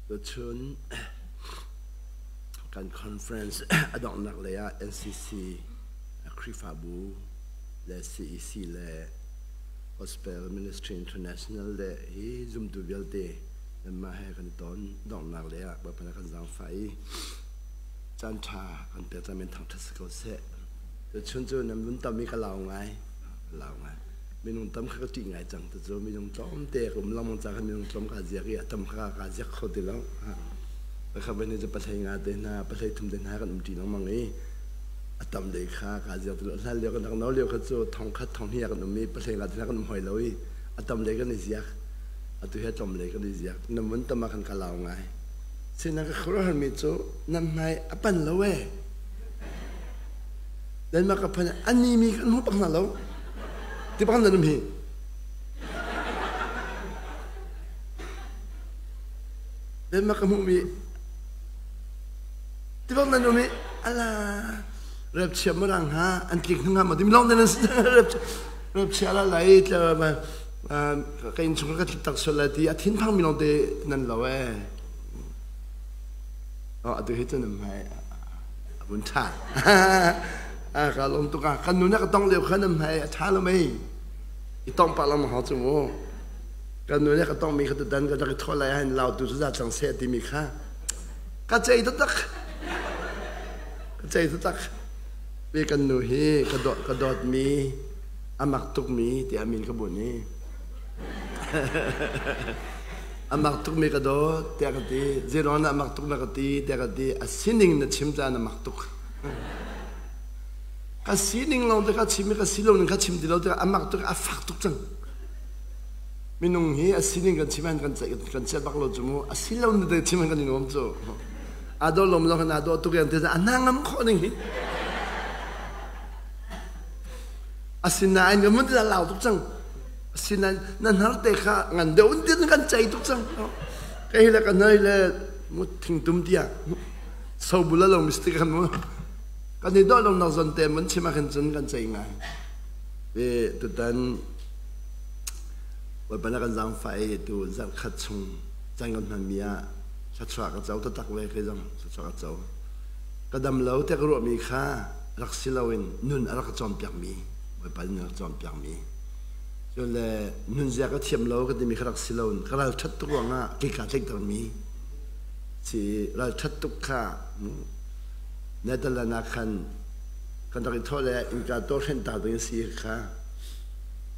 Tuchun kan conference a donghnak lei ah NCC Khrihfabu le CEC le Gospel Ministry International le hi zumtu vialte nanmah he kan i ton donghnak lei ah Bawipa kan zaangfah i caan ṭha kan pek camin thangṭhat si ko seh. Tuchun cu nan vun tam i ka lau ngai. Lau ngai. Minung tam kha ka ṭih ngai cang tu cu minung tlawmte ka um lengmang ca khan minung tlawm kaa ziak i a tam kha kaa ziak kho ti lo. Pakhat voi cu pahlei nga te hna pahlei thum te hna kan um ṭi lengmang i a tam dei kha kaa ziak ti lo. Hlan lio kan rak no lio kha cu thong khat thong hnih ah kan um i pahlei nga te hna kan um hoi lo i a tam lei kan i ziak. Atu hi a tlawm lei kan i ziak. Na vun tam ah khan ka lau ngai. Sinain ka khuaruahharmi cu nan hmai a pan lo ee. Denmark ka phan an ni mi kan hmu bak hna lo. Ti bak nan um hi. Denmark ka hmuh mi ti bak nan um hi ala rep chia marang ha an tlik hna ma dim long nan rep rep chia la lai tla ma ka in chung ka tlik tak sol lai ti a thin phang mi long te nan lo e oh atu hi cu nan hmai a vun ṭha. Ka lawm tuk ah kan nu nih ka tong lio khan nan hmai a ṭha lo mei. I tong pah lengmang hau cu mu. Kan nu nih ka tong mi kha tutan ka rak i thawh lai ahhin lau tu cu za cang seh timi kha ka cei taktak. Ka cei taktak. Pi kan nu hi ka dawt ka dawtmi a mak tukmi tiah min ka bunh i A mak tukmi ka dawt tiah ka ti. Zeiruang dah a mak tuk na ka ti tiah ka ti. A sining na chim caah na mak tuk. Ka sining lawng te kha chim i ka si lo ning kha chim ti lo tikah a mak tuk a fak tuk cang. Minung hi a sining kan chim kan kan chiat bak lo cu mu. A si lo ning te chim kan i nuam cu. A dawh lom lo kan a dawh tuk yang te a na ngam khawh ning hi. Asinain ka mun ti lau tuk cang. Asinain na hnar te kha ngan deuh in tin kan cei tuk cang. Kei le ka hnai le mu thingtum tiah sobul a lo mistake kan mu. Kan i dawh lo nak zon te mun chim ah khin cun kan cei ngai. E tutan Bawipa na kan zaangfah i tu zarh khat chung caan kan hmanmi ah thluachuah ka co taktak ve kei zong thluachuah ka co. Ka dam lo tiah ka ruahmi kha rak si loin nun a rak ka cawnpiakmi Bawipa nih a rak cawnpiakmi cun le nunzia ka thiam lo ka timi kha rak si loin ka ralṭhat tuk ruangah kei kaa tlaihtermi si ralṭhat tuk kha Netherlands ah khan kan rak i thawh le innka tawh hrenh ta ding si kha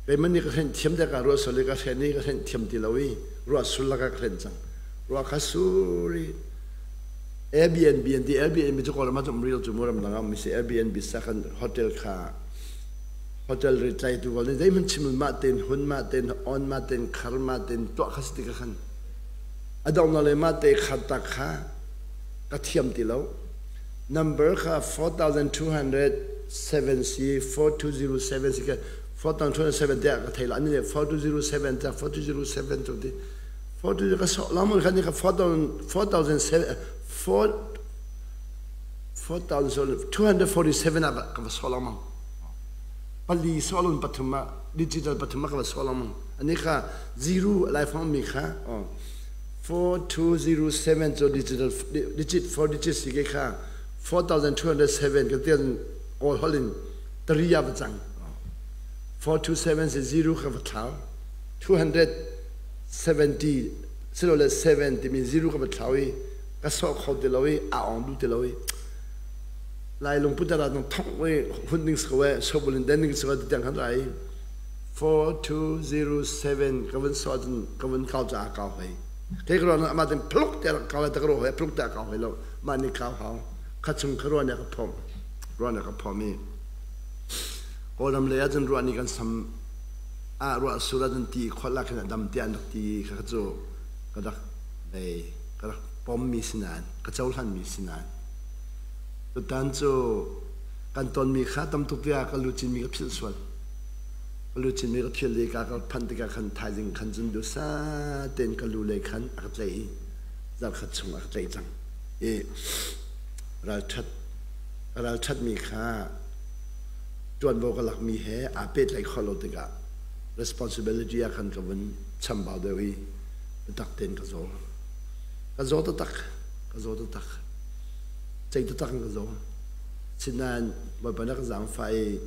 keimah nih ka hrenh thiam tiah kaa ruah sual i ka hren i ka hrenh thiam ti lo i ruah sul lakah ka hrenh cang ruah kha sur i Airbnb an ti Airbnb cu Kawlram ah cun um rih lo cu mu ramdang ah um si Airbnb sakhan hotel kha hotel ri tlaitu kol nih zeihmanh chim mah tein hun mah tein on mah tein khar mah tein tuah kha si ti ka khan a donghnak le mah te khar tak kha ka thiam ti lo number kha 4207 si 4207 si ka 4207 tiah ka thei lo ani 4207 tiah 4207 cu ti 42 ka sawh lengmang khan ka 4000 4247 ah ka va sawh lengmang pali sawh lon pathum ah digital pathum ah ka va sawh lengmang ani kha zero lai fang mi kha 4207 cu digital digit 4 digit si ke kha 4207 ka tian kawl holin tari ah va cang 427 si zero kha va thlau 200 70 silole 7 timi zero ka va thlau i ka sawh kho ti lo i a ong duh ti lo i lai lungput ah nong thong i hun ding si ko e sobul in den ding si ko ti tiang khan rai 4207 ka vun sawh cun ka vun kau caah kau hoi ke ka ruah ama tin pluk te kau lai ta ka ruah hoi pluk te kau hoi lo mah ni kau hau kha chung ka ruah ne ka phom ruah ne ka phom i kawlam lei ah cun ruah ni kan sam ah ruah sur ah cun ti kholh ah khin a dam tiah an rak ti kha cu ka rak lei ka rak pommi si nain ka cohlanmi si nain tutan cu kan tonmi kha tam tuk tiah ka luchinmi ka philh sual ka luchinmi ka philh i ka ka phanh tikah khan thaizing khan cun dusa tein ka lu lei khan a ka tlaih i zarkhat chung a ka tlaih cang i ralṭhat ralṭhatmi kha ṭuanvo ka lakmi he aa pehtlaih khawh lo tikah responsibility ah khan ka vun chambau deuh i biatak tein ka zaw. Ka zaw taktak. Ka zaw taktak. Cei taktak in ka zaw. Sinain Bawipa nih a ka zaangfah i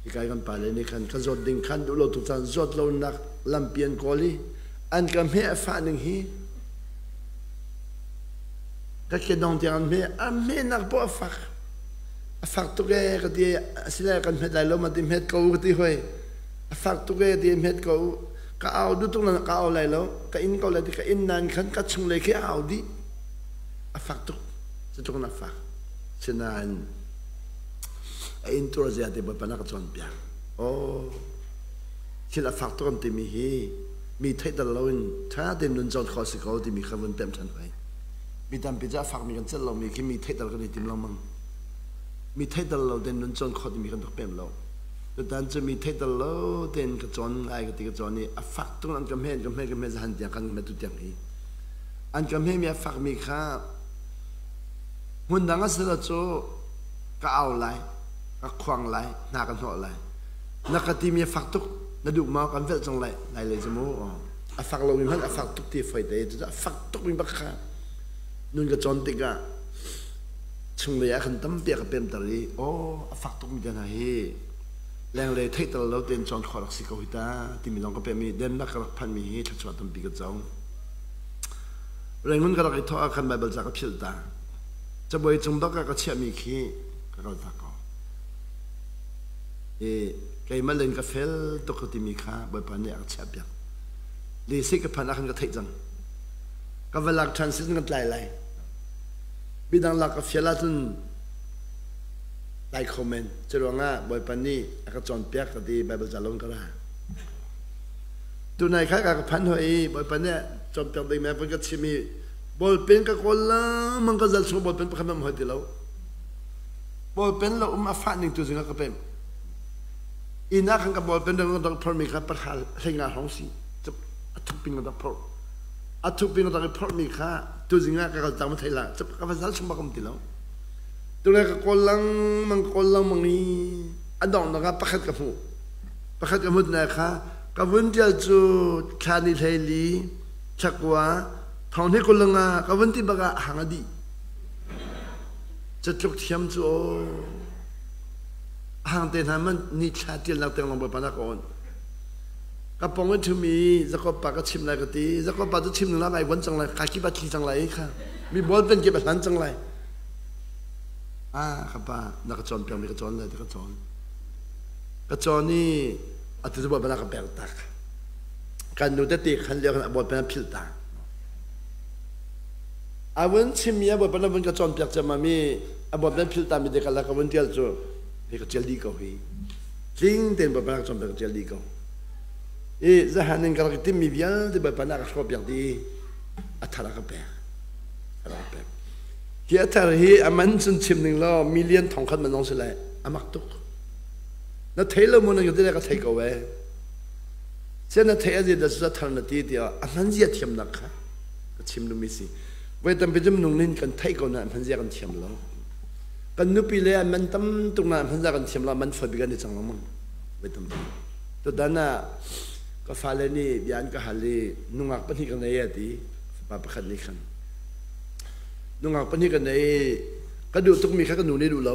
hika i kan pale nih khan ka zawt ding khan duh lo tuk caan zawt lonak lampi an kawl i an ka hmeh a fah ning hi ka kedong tiang an hmeh a hmehnak poah a fak a fak tuk ee ka ti asile kan hmet lai lo ma ti hmet ko ka ti hoi a fak tuk ee ti hmet ko ka au duh tuk na ka au lai lo ka in ko lai ti ka in nan khan ka chung lei khi a au dih a fak tuk cu tuk na fak sinain a in tur zia te bawipa na ka cawnpiak oh thil a fak tuk an timi hi mi theih loin ṭha tein nun cawn khawh si ko timi kha vun pemh ṭhan hoi mi tampi cu a fakmi kan celh lomi khi mi theihter kan i tim lengmang mi theihter lo tein nun cawn khawh timi kan rak pem lo tutan cu mi theihter lo tein ka cawn ngai ka ti ka cawn i a fak tuk an ka hme an ka hme ka hme zahan tiang kan hme tu tiang hi an ka hme mi a fakmi kha hmun dang a si lo cu ka au lai ka khuang lai hna ka hnawh lai na ka timi a fak tuk na duh maw kan velh cang lai lai le cu mu a fak lomi hmanh a fak tuk ti foi te cu a fak tuk mi bak kha nun ka cawn tikah chunglei ah khan tampi a ka pemter i aw a fak tuk mi te hna hi lenglei theihter lo tein cawn khawh rak si ko hi ta timi lawng ka pem i Denmark ka rak phanmi hi thluachuah tampi ka co Rangoon ka rak i thawh ah khan Baibal ca ka philh ta cabuai cung bak ah ka chiahmi khi ka kal tak ko i keimah len ka fel tuk ka timi kha Bawipa nih a ka chiahpiak lesi ka phan ah khan ka theih cang ka va lak ṭhan sin kan tlai lai midang lak ka fial ahcun tlai kho men cu ruangah Bawipa nih a ka cawnpiak ka ti Baibal ca lon ka ra tunai kha ka ka phan hoi i Bawipa nih cawnpiak ding men ka chim i ballpen ka kawl lengmang ka zal chung ballpen pakhat hmanh hoi ti lo ballpen lo um a fah ning tu zing ah ka pem inn ah khan ka ballpen dang dang phormi kha pahra hleinga hrawng si a thuk pin ka rak phorh a thuk pin ka rak i phorhmi kha tuzing ah ka kal tang ma thei la ka va zal chung bak um ti lo tule ka kawl lengmang kawl lengmang i a donghnak ah pakhat ka hmuh pakhat ka hmuh na kha ka vun tial cu thla ni hlei li thakua thong ni kul nga ka vun ti bak ah hang a dih catluk thiam cu aw hang te hna man ni thla tial nak teng long bawipa na ka on ka pong i ṭhumi Jakob pa ka chim lai ka ti Jakob pa cu chim ning lai von cang lai ka kip a thli cang lai kha mi ball pen kip a hlan cang lai ah ka pa na ka cawn piak mi ka cawn lai ti ka cawn ka cawn i atu cu bawipa na ka pek tak kan nu tete khan lio khan a ball pen a philh ta a vun chim mi a bawipa na vun ka cawn piak ciammam i a ball pen philh ta mi te ka la ka vun tial cu hi ka tial dih ko hi tling tein Bawipa nak cawnpiak tial dih ko i zahan in ka rak i timmi vialte Bawipa nak a hrawhpiak dih i a thar a ka pek a ka pek hi a thar hi a man cun chim ning law million thong khat man zong si lai a mak tuk na thei lo mu na ka ka thei ko e sia na thei a zia da su thar na ti tiah a hman zia thiamnak kha ka chim lumi si voi tampi cum nung nin kan theih ko na hman zia kan thiam lo Kan nupi le an man tam tuk na hmanza kan thiam lo man foi bik an i cang lengmang. Voi tampi. Tutan ah ka fale nih bia an ka hal i nungak pahnih ka nei a ti. Fapa pakhat nih khan. Nungak pahnih ka nei ka duh tukmi kha ka nu nih duh lo.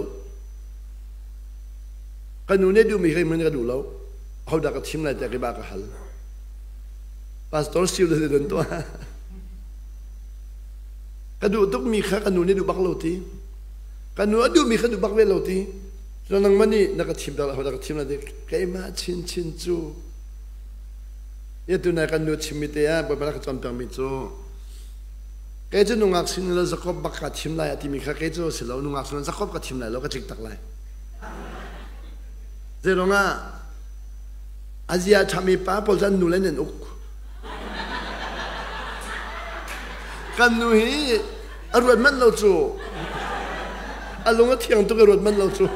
Ka nu nih duhmi kha ka duh lo. Hodah ka thim lai tiah keimah ka hal. Pastor siu le don tuah. Ka duh tukmi kha ka nu nih duh bak lo ti. Ka nu a duhmi kha duh bak ve lo ti. Cun nangmah nih na ka thim dah na ka thim la ti. Keimah chinchin cu. Ya tu nai kan nu chimmi te ah Bawipa na ka cawnpiakmi cu kei cu nungak sin lo Jacob bak ka thim lai a timi kha kei cu si lo nungak sin Jacob ka thim lai lo ka tlik tak lai. Zeiruang ah azia ṭhami pa pawl cu an nu le nan uk. Kan nu hi a ruat manh lo cu. A lung a thiang tuk i ruat manh lo cu.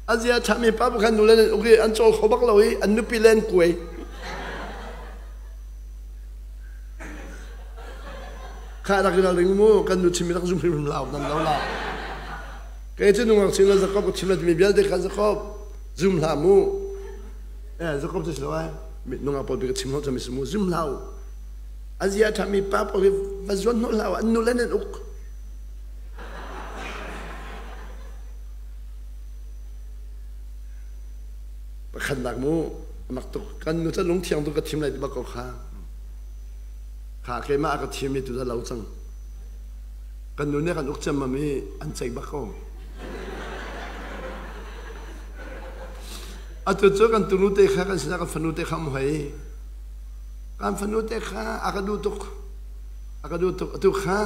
A zia ṭhami pa pakhat nu le nan uk i an cawl kho bak lo i an nupi le an kuai. Kha rak i ring mu kan nu chimmi rak zum hrimhrim lau nan lo la. Kei cu nungak sin le Jakob ka chim le timi vialte kha Jakob zum hlah mu. Eh Jakob cu si lo ai. Nungak pawl bi ka chim lo cami si mu zum hlah u. A zia ṭhami pa pawl hi va zuan hnawh hlah u, an nule nan uk. Pakhatnak mu, mak tuk. Kan nu cu lungthiang tu ka thim lai ti bak ko kha. Kha keimah a ka thim i tu lo cang. Kan nu nih kan uk ciammam i an ceih bak ko. Atu cu kan tunu te kha kan sinah kan fanu te kha um hoi. Kan fanu te kha a ka duh tuk. A ka duh tuk. Atu kha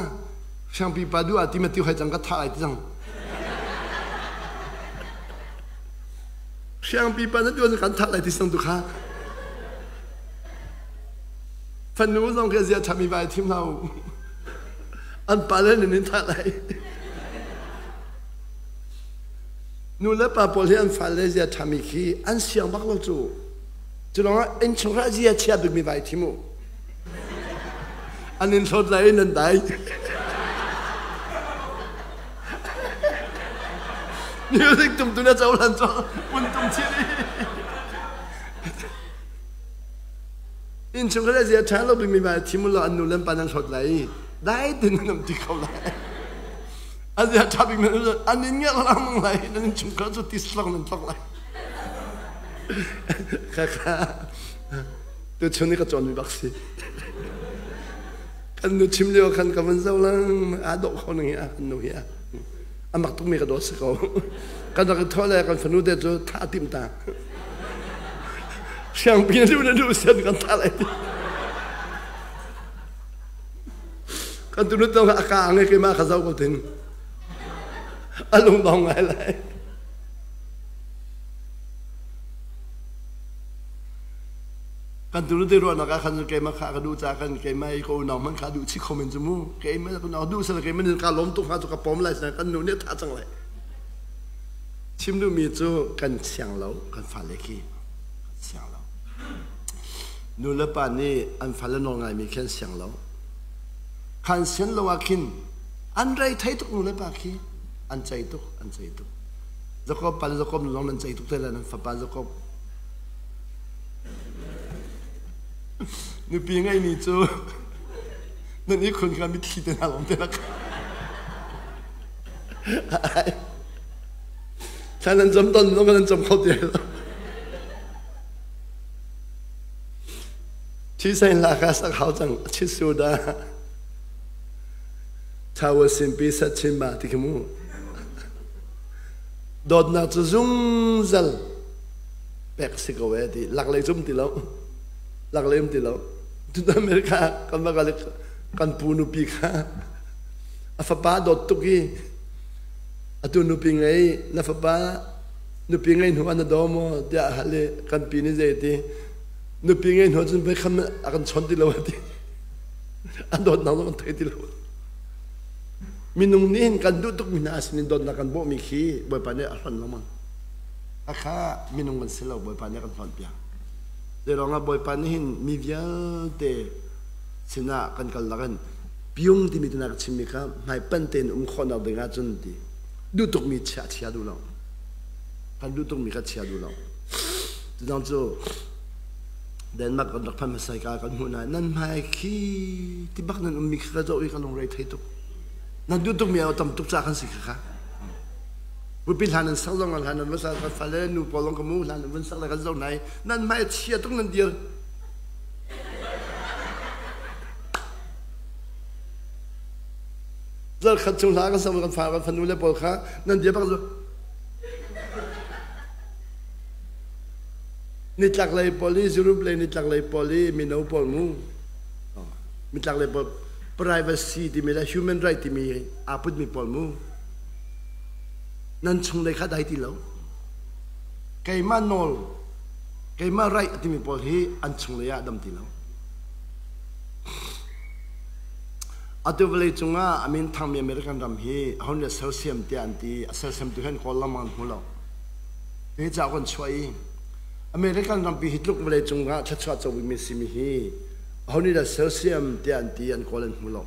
siangpi pa duh ah ti ma ti hoi cang ka thah lai ti cang. Siangpi pa na duh kan thah lai ti cang tu kha. Fanu zong khi zia ṭhami vai thim hlah u. An pa le nan in thah lai. Nu le pa pawl hi an fale zia ṭhami khi an siang bak lo cu. Cu lawngah innchungkhar zia chia bikmi vai thim u. An in hlawt lai in an dai. Music tum tu na cohlan cu pun tum chin i. Innchungkhar zia ṭha lo bikmi vai thim u law an nu le an pa nan hlawt lai. Dai tin nan um ti kho lai. A zia ṭha bik nan an in ngerh lengmang lai. Nan innchungkhar cu tislong nan tlok lai. Khakha tuchun i ka cawnmi bak si. Kan nu chim lio khan ka van zoh lang aa dawh kho ning hi a kan nu hi a a mak tukmi ka dawt si ko. Kan rak i thawh le kan fanu te cu thah a timh ta. Siangpi na duh na duh sian kan thah lai ti. Kan tunu tong a ka ang i keimah ka zoh ko ting. A lungdong ngai lai. Kan tunu te ruahnak ah khan keimah kha ka duh ca kan keimah i ka unau hmanh kha duh chih kho men cu mu. Keimah ka unau duh sel keimah nih ka lawm tuk hnga cu ka pom lai kan nu nih a thah cang lai. Chim duhmi cu kan siang lo kan fale khi kan siang lo. Nu le pa nih an fale nawl ngaimi khi an siang lo. Khan sian lo ah khin an rei thei tuk nu le pa khi an cei tuk an cei tuk. Jakob pa le Jakob nu zong nan cei tuk te lai nan fapa Jakob. Nupi ngeimi cu nan ihkhun kha mitthli te hna lawng te lak. Thla nan cam ton zong nan cam kho ti lo. Thi sein la kha sak hau cang chi su da. Chawa simpi sat chin ma ti khi mu. Dawtnak cu zungzal pek si ko e ti laklei cum ti lo. Laklei um ti lo. Tun America kan va kal kan pu nupi kha a fapa dawt tuk i atu nupi ngei na fapa nupi ngei hnu ah na daw maw tiah a hal i kan pi nih zei ti nupi ngei hnu cun voikham a kan chawn ti lo a ti a dawtnak zong kan thei ti lo minung nih hin kan duh tuk mi hna sinin dawtnak kan bawhmi khi Bawipa nih a hlonh lengmang a kha minung kan si lo Bawipa nih a kan hlonh piak zeiruangah Bawipa nih hin mi vialte sinah kan kal lakin piung timi tu na ka chimmi kha hmaipan tein um khawhnak ding ahcun ti duh tukmi chia chia duh lo kan duh tukmi kha chia duh lo tudang cu Denmark kan rak phan hmasai ka kan hmuh nain nan hmai khi ti bak nan ummi kha ka zoh i ka lungre thei tuk nan duh tukmi a tam tuk ca kan si kha kha Bupi hlan nan sak zong hlan nan van sak kan fale nu pawl zong ka mu hlan nan van sak le kan zoh nai nan hmai chia tuk nan dir Zarkhat chung hla kan sam kan fa kan fanu le pawl kha nan bia bak zu nitlak lei pawl i Europe lei nitlak lei pawl i mino pawl mu nitlak lei pawl privacy timi le human right timi aa putmi pawl mu nan chung lei kha dai ti lo keimah nawl keimah right timi pawl hi an chung lei ah dam ti lo Atu vawleicung ah a min thangmi American ram hi aho nih sersiam tiah an ti. A sersiamtu hi an kawl lengmang an hmu lo. Hi cauk an chuah i American rampi hi tluk vawleicung ah thluachuah cobimi simi hi aho nih dah sersiam tiah an ti an kawl an hmu lo.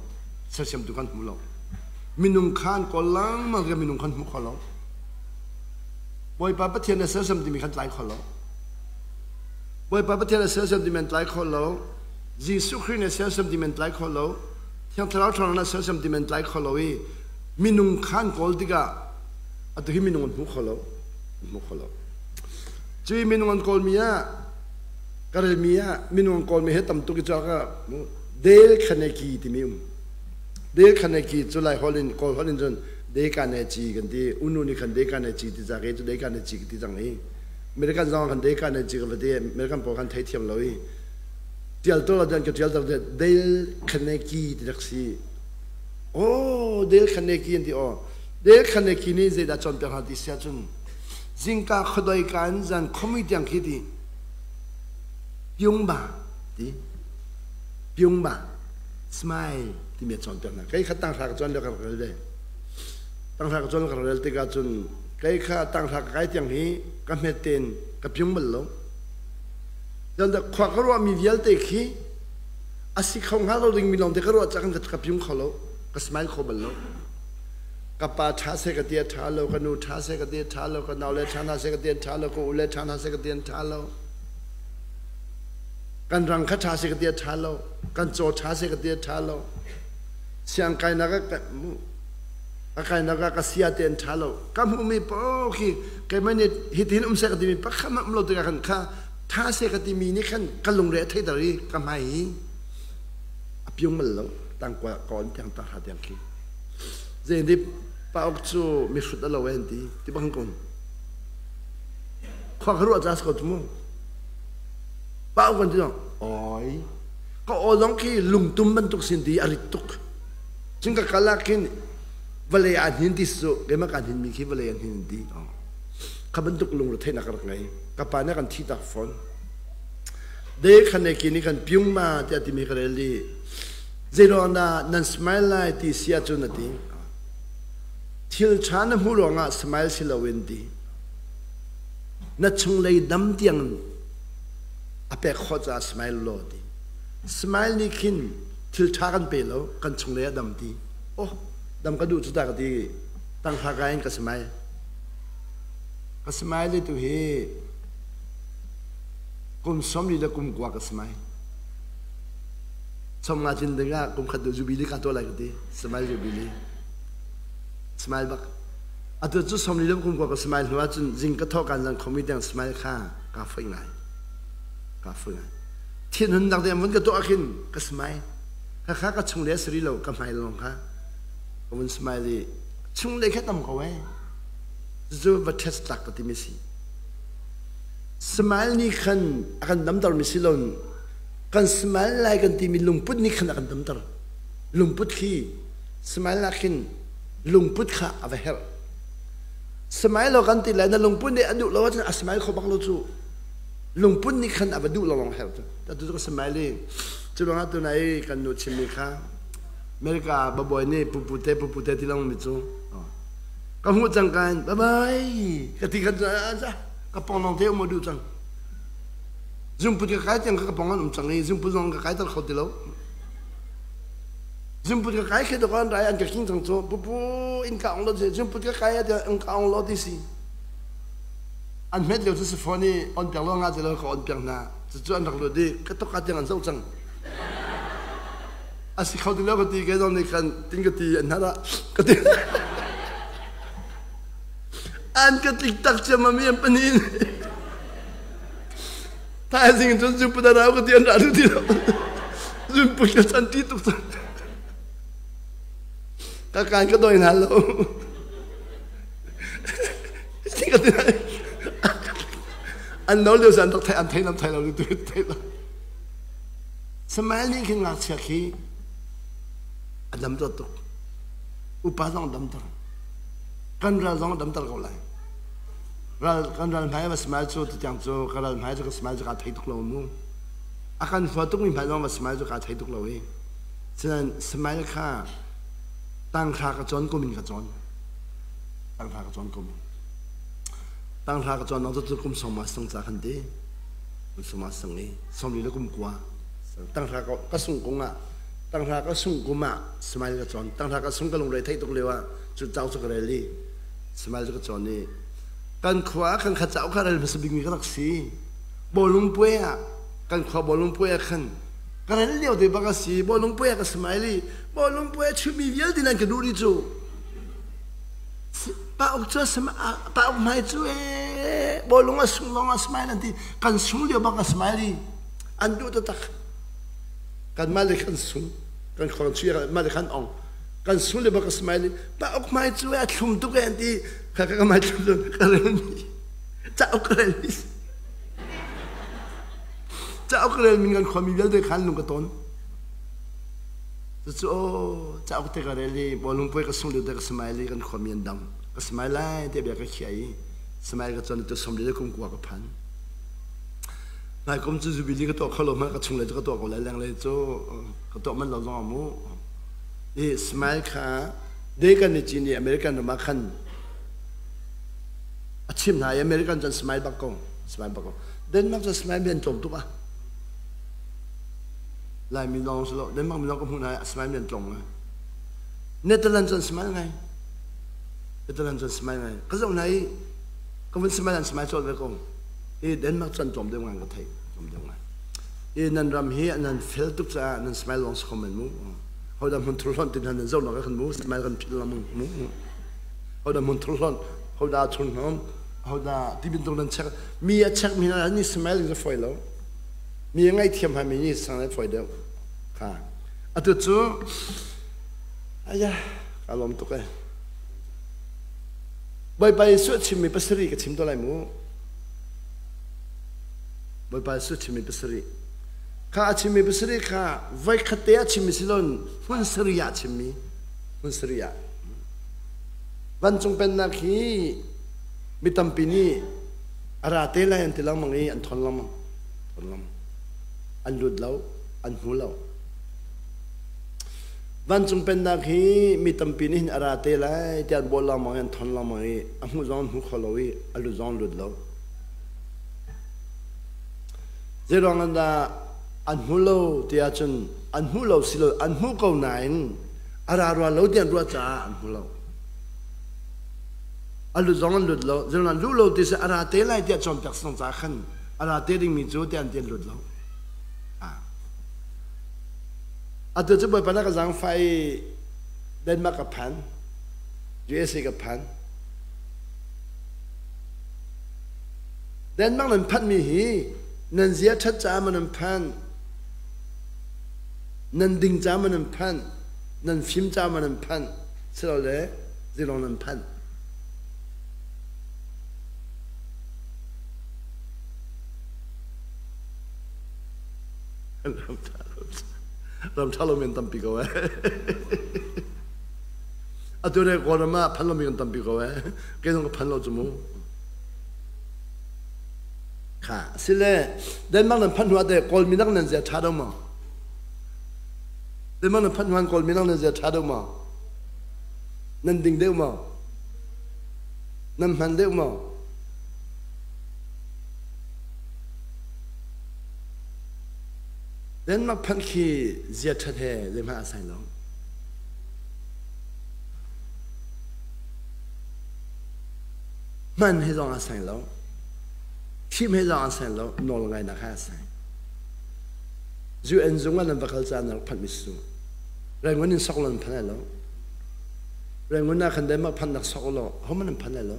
Sersiamtu kan hmu lo. Minung kha an kawl lengmang i minung kha an hmu kho lo. Bawipa Pathian a sersiam timi khan tlai kho lo. Bawipa Pathian a sersiam timi an tlai kho lo. Jesuh Khrih nih sersiam ti men tlai kho lo, Thiang Thlarau ṭhawnnak nih sersiam ti men tlai kho lo i minung khan kawl tikah atu hi minung an hmu kho lo, an hmu kho lo. Cui minung an kawlmi ah ka relmi ah minung an kawlmi he tam tuk i cu ka Dale Carnegie timi um. Dale Carnegie cu Lai holh in Kawl holh in cun Dale Carnegie kan ti. Unu nih khan Dale Carnegie ti ca ke cu Dale Carnegie ka ti cang i American zong khan Dale Carnegie ka va ti. American pawl khan theithiam lo i tial to lo dan ka tial ter Dale Carnegie ti rak si. Oh, Dale Carnegie an ti aw. Dale Carnegie nih zeidah cawnpiak hna ti si ahcun zingka khuadoi ka in zan khuamui tiang khi ti pyungba ti pyungba smile timi a cawnpiak hna. Kei kha tanghra ka cawn lio ka rak rel ve. Tanghra ka cawn ka rak rel tikah cun kei kha tanghra ka kai tiang hi ka hmet tein ka pyung bal lo. Khua ka ruahmi vialte khi a si kho hnga lo dingmi lawngte ka ruah cang ka pyung kho lo, ka smile kho bal lo. Ka pa ṭha seh ka ti a ṭha lo, ka nu ṭha seh ka ti a ṭha lo, ka naule ṭha hna seh ka ti an ṭha lo, ka ule ṭha hna seh ka ti an ṭha lo. Kan rang kha ṭha seh ka ti a ṭha lo, kan caw ṭha seh ka ti a ṭha lo. Siang kainak ah ka kainak ah ka sia te an ṭha lo. Ka hmuhmi paoh khi keimah nih hitin um seh ka timi pakhat hmanh um lo tikah khan kha ṭha seh ka timi nih khan ka lungre a theiter i ka hmai hi a piung bal lo tangkua ka on tiang tanghra tiang khi zei nih pauk cu mihrut a lo en ti ti bang kun khua ka ruah ca ko mu pauk kan ti dong oi ka aw zong khi lungtum bantuk sin ti a rit tuk cun ka kal ah khin vawlei aa hnin ti su keimah kaa hnin mi khi vawlei an hnin ti kha bantuk lungre theihnak ka rak ngei ka pa nih kan thi tak fawn De khan ne ki nih khan pyung ma tiah timi ka rel i zeiruang dah nan smile lai ti si ahcun a ti. Thil ṭha na hmuh ruangah smile si loin ti. Na chunglei dam tiang a pek khawh caah smile law ti. Smile nih khin thil ṭha kan pe lo, kan chunglei a dam ti. Oh, dam ka duh cu ta ka ti. Tangka ka in ka smile. Ka smile tu hi kum 40 le kum kua ka smile. Som nga tlin dingah kum khat jubilee ka tuah lai ka ti. Smile jubilee. Smile bak. Atu cu 40 le kum kua ka smile hnu ahcun zing ka thawh kan zan khomi tiang smile kha ka foi ngai. Ka foi ngai. Thinhun nak ding vun ka tuah khin ka smile. Kha kha ka chung le sari lo ka hmai lawng kha. Ka vun smile i chung le kha tam ko eh. Cu va test tak ka ti mi si. Smile nih khan a kan damter mi si lo kan smile lai kan timi lungput nih khan a kan damter. Lungput khi smile ah khin lungput kha a va herh. Smile lo kan ti lai na lungput nih a duh lo ahcun a smile kho bak lo cu. Lungput nih khan a va duh lo lawng herh cu. Atu cu ka smile i cu ruangah tunai kan nu chimmi kha America babawi nih pupute pupute ti lengmang mi cu ka hmuh cang kan bye bye ka ti khan ka pong lawng te um duh cang zungput ka kai tiang ka pong an um cang i zungput zong ka kai ter kho ti lo zungput ka kai khi to kan rai an ka king cang cu pupu in ka ong lo zungput ka kai a in ka ong lo ti si an hmet lio cu si phone i on piak lo nga ti lo ka on piak hna cucu an rak lut i ka tok ka tiang an zoh cang a si kho ti lo ka ti ke zong nih khan tin ka ti an hna ka ti an ka tlik tak ciammam i an panin thaizing cun zungput a rau ka ti an ra ti lo zungput ka chan ti tuk cang ka kan ka doi hna lo ka ti an no lio san tak thai an thei lam thai lo tu thei lo Smile nih khin ngakchia khi a damter tuk. Upa zong a damter. Kan ral zong a damter ko lai. Ral kan ral hmai va smile cu tutiang cu ka ral hmai cu ka smile cu kaa thei tuk lo mu. A kan hua tukmi hmai zong va smile cu kaa thei tuk lo i. Sinain smile kha tanghra ka cawn kum in ka cawn. Tanghra ka cawn kum. Tanghra ka cawn cu kum sawma sung ca kan ti. Kum sawma sung i 40 le kum kua. Tanghra ka sung kung ah tanghra ka sung kum ah smile ka cawn. Tanghra ka sung ka lungre theih tuk lio ah cu cauk cu ka rel i smile cu ka cawn i kan khua ah kan kha cauk kha rel hmasa bikmi ka rak si. Bawlung puai ah kan khua bawlung puai ah khan Ka rel lio te bak a si. Bawlung puai ah ka smile i bawlung puai a chimmi vialte nan ka duh dih cu. Pa uk cu pa uk hmai cu ee bawlung a sung lawng a smile an ti. Kan sung lio bak a smile i an duh taktak. Kanmah le kan sung. Kan khor chuak mah le kan ong. Kan sung lio bak a smile i pa uk hmai cu a thlum tuk e an ti. Ka ka hmai thlum tuk ka relmi. Cauk ka relmi. Cauk ka relmi kan khuami vialte khan lung ka ton. Cucu aw cauk te ka rel i bawlung puai ka sung lio te ka smile i kan khuami an dang. Ka smile lai tiah bia ka khiah i smile ka chon tu som le kum kua ka phan. Nai kum cu jubilee ka tuah kho lo hmanh ka chung le cu ka tuah ko lai leng le cu ka tuah manh lo zong mu. I smile kha de kan ni cin i American ram ah khan a chim hna i American cun smile bak ko smile bak ko Denmark cu smile mi an tlawm tuk ah Laimi lawng si lo Denmark mi lawng ka hmuh hna i smile mi an tlawm ngai Netherlands cun smile ngai Netherlands cun smile ngai ka zoh hna i ka vun smile an smile colh ve ko i Denmark cun tlawm deuh ngai ka theih tlawm deuh ngai i nan ram hi nan fel tuk caah nan smile lawng si kho men mu hodah hmun thur hlonh tin nan zoh nak kan mu smile kan philh lang mu hodah hmun thur hlonh hodah chun hnom hodah ti bantuk nan check mi a check mi hna ni smile in foi lo mi a ngaihthiam ha mi ni sang le foi deuh kha atu cu aya ka lawm tuk e Bawipa Jesuh chimmi pasarih ka chim to lai mu Bawipa Jesuh chimmi pasarih kha a chimmi pasarih kha voi khat te a chimmi si loin hmun sarih ah chimmi hmun sarih ah Vancung pennak hi mi tampi nih a ra te lai an ti lengmang i an thawn lengmang. Thawn lengmang. An lut lo, an hmu lo. Vancung pennak hi mi tampi nih hin a ra te lai tiah an bawl lengmang i an thawn lengmang i a hmuh zong an hmu kho lo i a lut zong an lut lo. Zeiruang an dah an hmu lo ti ahcun an hmu lo si lo an hmu ko nain a ra rua lo tiah an ruah caah an hmu lo. A lut zong an lut lo. Zeiruang an luh lo ti si a ra te lai tiah cawnpiak si caah khan a ra te dingmi cu tiah an ti an lut lo. Atu cu Bawipa na ka zaangfah i Denmark ka phan, USA ka phan. Denmark nan phanhmi hi nan zia ṭhat caah maw nan phanh, nan ding caah maw nan phanh, nan fim caah maw nan phanh, silole zilong nan phanh. Ram ṭha lomi an tampi ko eh. Atu le Kawlram ah phan lomi kan tampi ko eh. Kei zong ka phan lo cu mu. Kha sile Denmark nan phanh hnu ah teh Kawl minak nan zia ṭha deuh maw? Denmark nan phanh hnu ah Kawl minak nan zia ṭha deuh maw? Nan ding deuh maw? Nan hman deuh maw? Denmark phanh khi zia ṭhat he zeihmanh a sai lo. Hman he zong a sai lo. Thim he zong a sai lo. Nawl ngainak he a sai. UN zung ah nan va kal caan rak phanh mi su. Rangoon in sok lo nan phan lai lo. Rangoon ah khan Denmark phanh nak sok lo. Ho nan phan lai lo.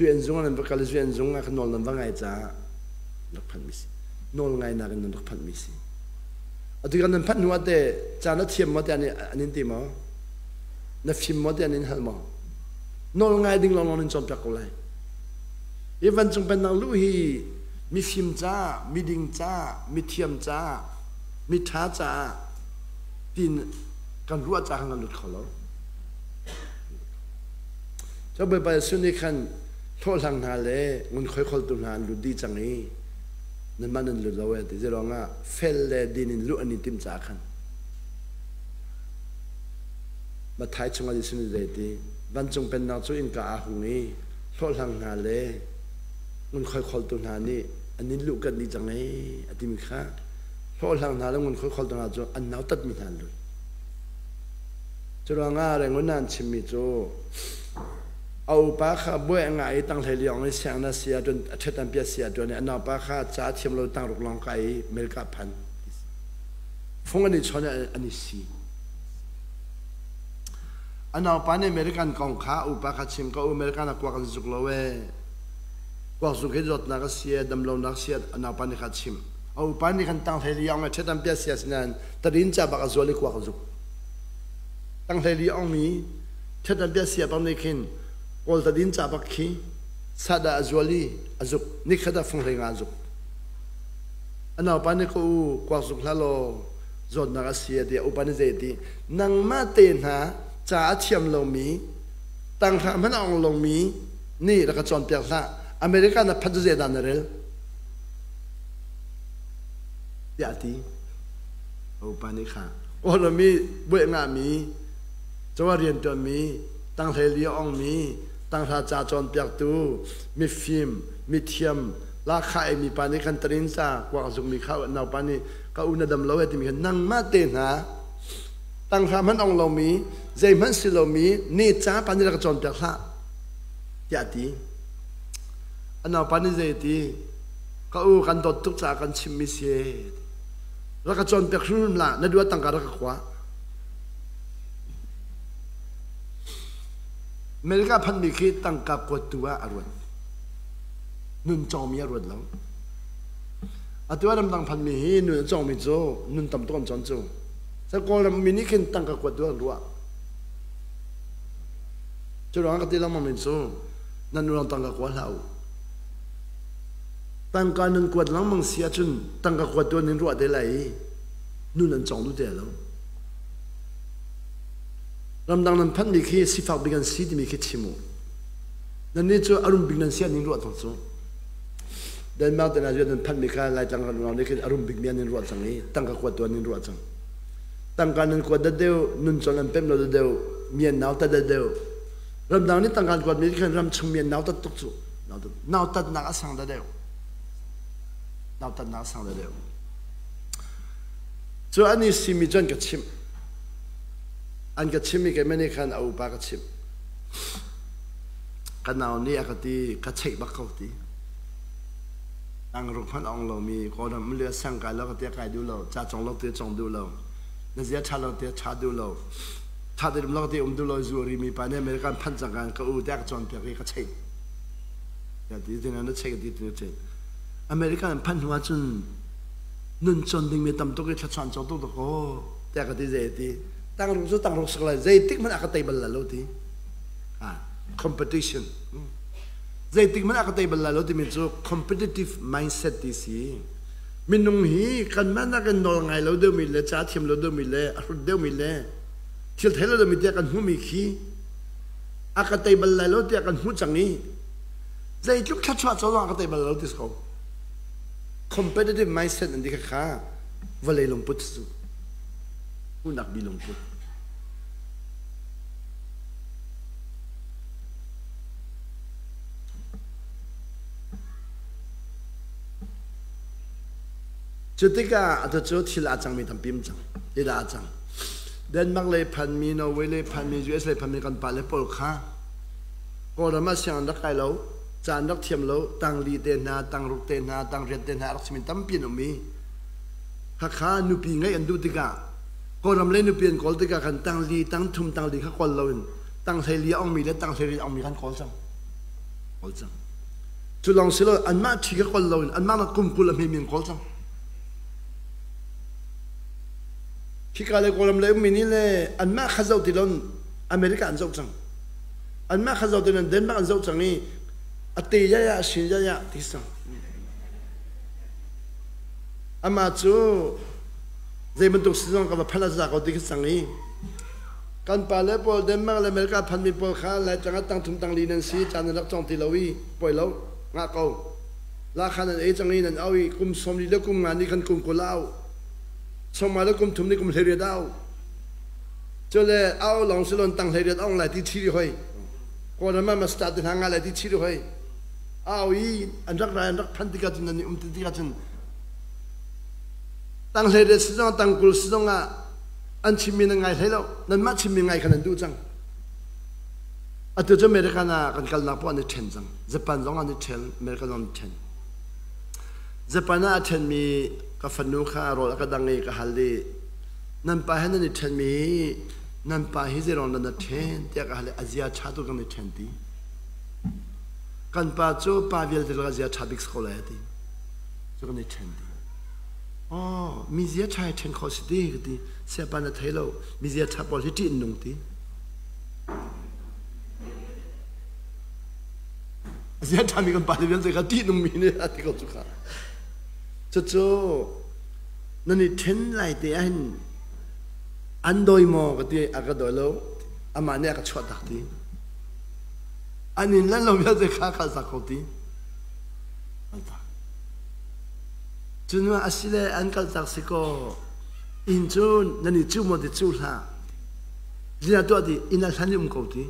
UN zung ah nan va kal UN zung ah khan nawl nan va ngai caah rak phanh mi si. Nawl ngainak in nan rak phanh mi si. Atu kan nan phanh hnu ah teh caan a thiam maw tiah an in ti maw? Na fim maw tiah an in hal maw? Nawl ngai ding lawnglawng nan cawnpiak ko lai. Hi vancung pennak luh hi mifim ca, miding ca, mithiam ca, miṭha caah tiin kan ruah ca khan kan lut kho lo. Cu Bawipa Jesuh nih khan hlawhhlang hna le ngunkhuai kholtu hna an lut dih cang i nanmah nan lut lo e ti zeiruangah fel le din in luh an i timh caah khan Matthai chungah Jesuh nih zei ti vancung pennak cu innka aa hung i hlawhhlang hna le ngunkhuai kholtu hna nih an in luh kanh dih cang ee a timi kha hlawhhlang hna le ngunkhuai kholtu hna cu an nautatmi hna an lut. Cu ruangah Rangoon ah an chimmi cu a upa kha buai a ngah i tanghlei liang i sianginn a si ahcun a ṭhet an piah si ahcun a naupa kha ca a thiam lo tangruk lawng kai i America phan. Fung an i chawn i an i si. A naupa nih American kong kha upa kha chim ko, American ah kuak an zuk lo ee. Kuak zuk hi zawtnak a si ee, damlonak a si ee, a naupa nih kha a chimh. A upa nih khan tanghlei li ong e ṭhet an piah sia sinain tarin ca bak a zual i kuak a zuk. Tanghlei li ongmi ṭhet an piah sia bak nih khin Kawl tadin ca bak khi sahdah a zual i a zuk. Nikhat ah funghlei nga a zuk. A naupa nih ka u kuak zuk hlah law zawtnak a si a ti. A upa nih zei a ti? Nangmah te hna ca a thiam lomi, tanghra hmanh a ong lomi nih rak ka cawnpiak hlah. America na phanh cu zeidah na rel? Tiah a ti. A upa nih kha Kawlram i buaih ngahmi, cawa rianṭuanmi, tanghlei li a ongmi, tanghra ca cawnpiaktu, mifim, mithiam, lahkhah eimi pa nih khan tarin ca kuak a zukmi kha naupa nih ka u na dam lo e timi kha nangmah te hna tanghra hmanh ong lomi zeihmanh si lomi ni ca pa nih rak ka cawnpiak hlah tiah a ti. A naupa nih zei a ti? Ka u kan dawt tuk caah kan chimmi si rak ka cawnpiak hrimhrim hlah na duat tangka rak ka kua. America phanmi khi tangka kuattu ah a ruat. Nun cawngmi a ruat lo. Atu ah ramdang phanmi hi nun a cawngmi cu nun tam tuk an cawn cu. Sa Kawlram mi nih khin tangka kuattu an ruah. Cu ruangah ka ti lengmang mi cu nan nu tangka kua hlah u. Tangka nan kuat lengmang si ahcun tangka kuattu an in ruah te lai i nun an cawng duh te lo. Ramdang nan phanhmi khi sifak bik an si timi khi chim u. Nannih cu a rum bik nan si an in ruah cang cu. Denmark te hna cu nan phanhmi kha Laitlang ram lawng nih khin a rum bikmi an in ruah cang i tangka kuattu an in ruah cang. Tangka nan kuat dat deuh, nun cawn an pemh lo dat deuh, mi an nautat dat deuh. Ramdang nih tangka an kuatmi khan ram chung mi an nautat tuk cu. Nautatnak a sang da deuh. Nautatnak a sang da deuh. Cu an i simi cu an ka chimh. An ka chimh i keimah nih khan a upa ka chimh. Ka nau nih a ka ti, ka cheih bak ko ti. Tang ruk hmanh a ong lomi Kawlram le sang kai lo ka tia kai duh lo, ca cong lo ti cong duh lo, na zia ṭha lo tia ṭha duh lo, ṭha te lo ti um duh lo zu ri mi pa nih American phanh cang kan ka u tiah ka cawnpiak i ka cheih. Ya ti tin na cheih ti tin cheih. American phanh hnu ahcun nun cawn ding mi tam tuk i thlachuan cawk tuk tuk ko tiah ka ti zei ti. Tang ruk cu tang ruk sak lai zeitik hmanh a ka tei bal la lo ti. Ah, competition. Zeitik hmanh ah ka tei bal lai lo timi cu competitive mindset ti si. Minung hi kanmah nakin nawl ngai lo deuhmi le ca thiam lo deuhmi le a hrut deuhmi le thil thei lo deuhmi tiah kan hmuhmi khi a ka tei bal lai lo tiah kan hmuh cang i zeitluk thluachuah co zong a ka tei bal lo ti si ko. Competitive mindset an ti kha kha vawlei lungput cu hmuhnak bi lungput. Cu tikah atu cu thil aa cangmi tampi um cang. Thil aa cang. Denmark lei phanmi, Norway lei phanmi, US lei phanmi kan pale pawl kha Kawlram ah sianginn rak kai lo, ca an rak thiam lo, tangli te hna, tangruk te hna, tangriat te hna a rak simi tampi an um i khakha nupi ngeih an duh tikah Kawlram lei nupi an kawl tikah khan tangli, tangthum, tangli kha kawl loin tanghlei a ongmi le tanghlei a ongmi khan kawl cang. Kawl cang. Cu lawng si lo anmah ṭhi kha kawl loin anmah nak kum 20 a hmemi an kawl cang. Khika le Kawlram le ummi nih le anmah kha zoh ti loin America an zoh cang. Anmah kha zoh ti loin Denmark an zoh cang i a te yaya a sin yaya ti cang. Amah cu zei bantuk si zong ka va phanh a za ko ti khi cang i kan pale pawl Denmark le America phanmi pawl kha Laitlang ah tangthum tangli nan si caan nan rak cawng ti lo i poi lo ngah ko la kha nan ei cang i nan au i kum 40 le kum nga nih khan kum 20 au 50 le kum thum nih kum 18 au cule au lawng si lon tang 18 ong lai ti thi ri hoi Kawlram ah master te hna nga lai ti thi ri hoi au i an rak rai an rak phan tikah cun nan i um ti tikah cun Tanghlei si zong tangkul si zong ah an chimmi nan ngai hlei lo. Nanmah chimmi ngai kha nan duh cang. Atu cu American ah kan kalnak poah an i ṭhen cang. Japan zong an i ṭhen, American zong an i ṭhen. Japan ah a ṭhenmi ka fanu kha rawl a ka dang i ka hal i Nan pa he nan i ṭhenmi hi nan pa hi zeiruang dah na ṭhen tiah ka hal i a zia ṭha tuk kan i ṭhen ti. Kan pa cu pa vialte lakah zia ṭha bik si ko lai a ti. Cu kan i ṭhen ti. Oh, mi zia ṭha hi ṭhen khawh si ti ka ti. Siapa na thei lo, mi zia ṭha pawl hi ṭih an nung ti. A zia ṭhami kan pa vialte kha ṭih nungmi nih a ti ko cu kha. Cucu nan i ṭhen lai te ahhin an dawi maw ka ti a ka dawi lo amah nih a ka chuah tak ti. An in lan lo vialte kha kaltak ko ti. Kaltak. Cun asile an kaltak si kaw inn cu nan i cu maw ti cu hlah. Zina tuah ti inn a hlan i um ko ti.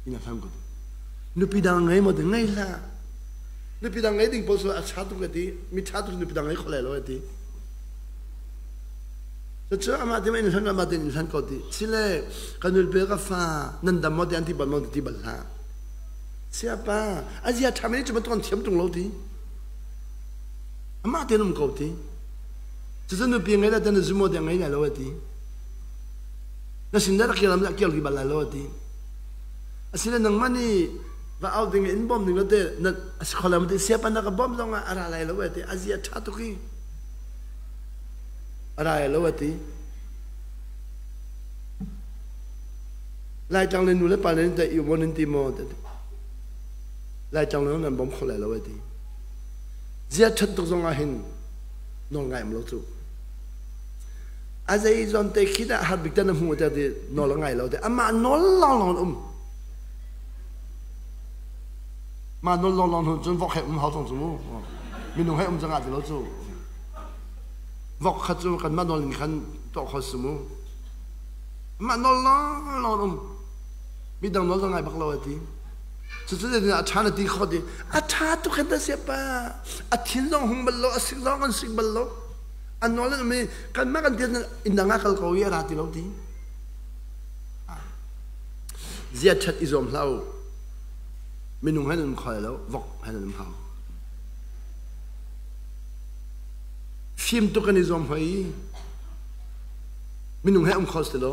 Inn a hlan ko ti. Nupi dang ngei maw ti ngei hlah. Nupi dang ngei ding paoh cu a ṭha tuk ka ti. Mi ṭha tuk nupi dang ngei kho lai lo a ti. Cucu amah te inn hlan amah te inn hlan ko ti. Sile ka nulpe ka fa nan dam maw ti an ti bal maw ti bal hlah. Siapa a zia ṭha mei cu bantuk an thiam ṭung lo ti. Amah tein um ko ti. Cucu nupi ngei le tan zumo ti ngei lai lo a ti. Na sin rak kir lam kir ri bal lai lo a ti. Asile nangmah nih va au ding in bom ding te na kholam ti siapa na ka bom zong ah a ra lai lo a ti. A zia ṭha tuk i a ra lai lo a ti. Laitlang le nu le pa le nih i mon in ti maw Laitlang le nan bom kho lai lo a ti. Zia ṭhat tuk zong ah hin nawl ngai um lo cu. A zei zawn te khi dah har bik te na hmu te ti nawl a ngai lo te. Amah nawl lawnglawng um. Mah nawl lawnglawng hun cun vok he um hau cang cu mu. Minung he um cang ah ti lo cu. Vok kha cu kanmah nawl in khan tuah kho si mu. Mah nawl lawnglawng um. Midang nawl zong ngai bak lo a ti. Cucu a ṭha na ti kho ti. A ṭha tuk hin ta siapa. A thin zong hung bal lo, a sik zong an sik bal lo. An nawl an um i kanmah kan tian inn dang ah kal ko i a ra ti lo ti. Zia ṭhat i zuam hlah u. Minung he nan um kho lai lo, vok he nan um hau. Fim tuk kan i zuam hoi i minung he um kho si lo.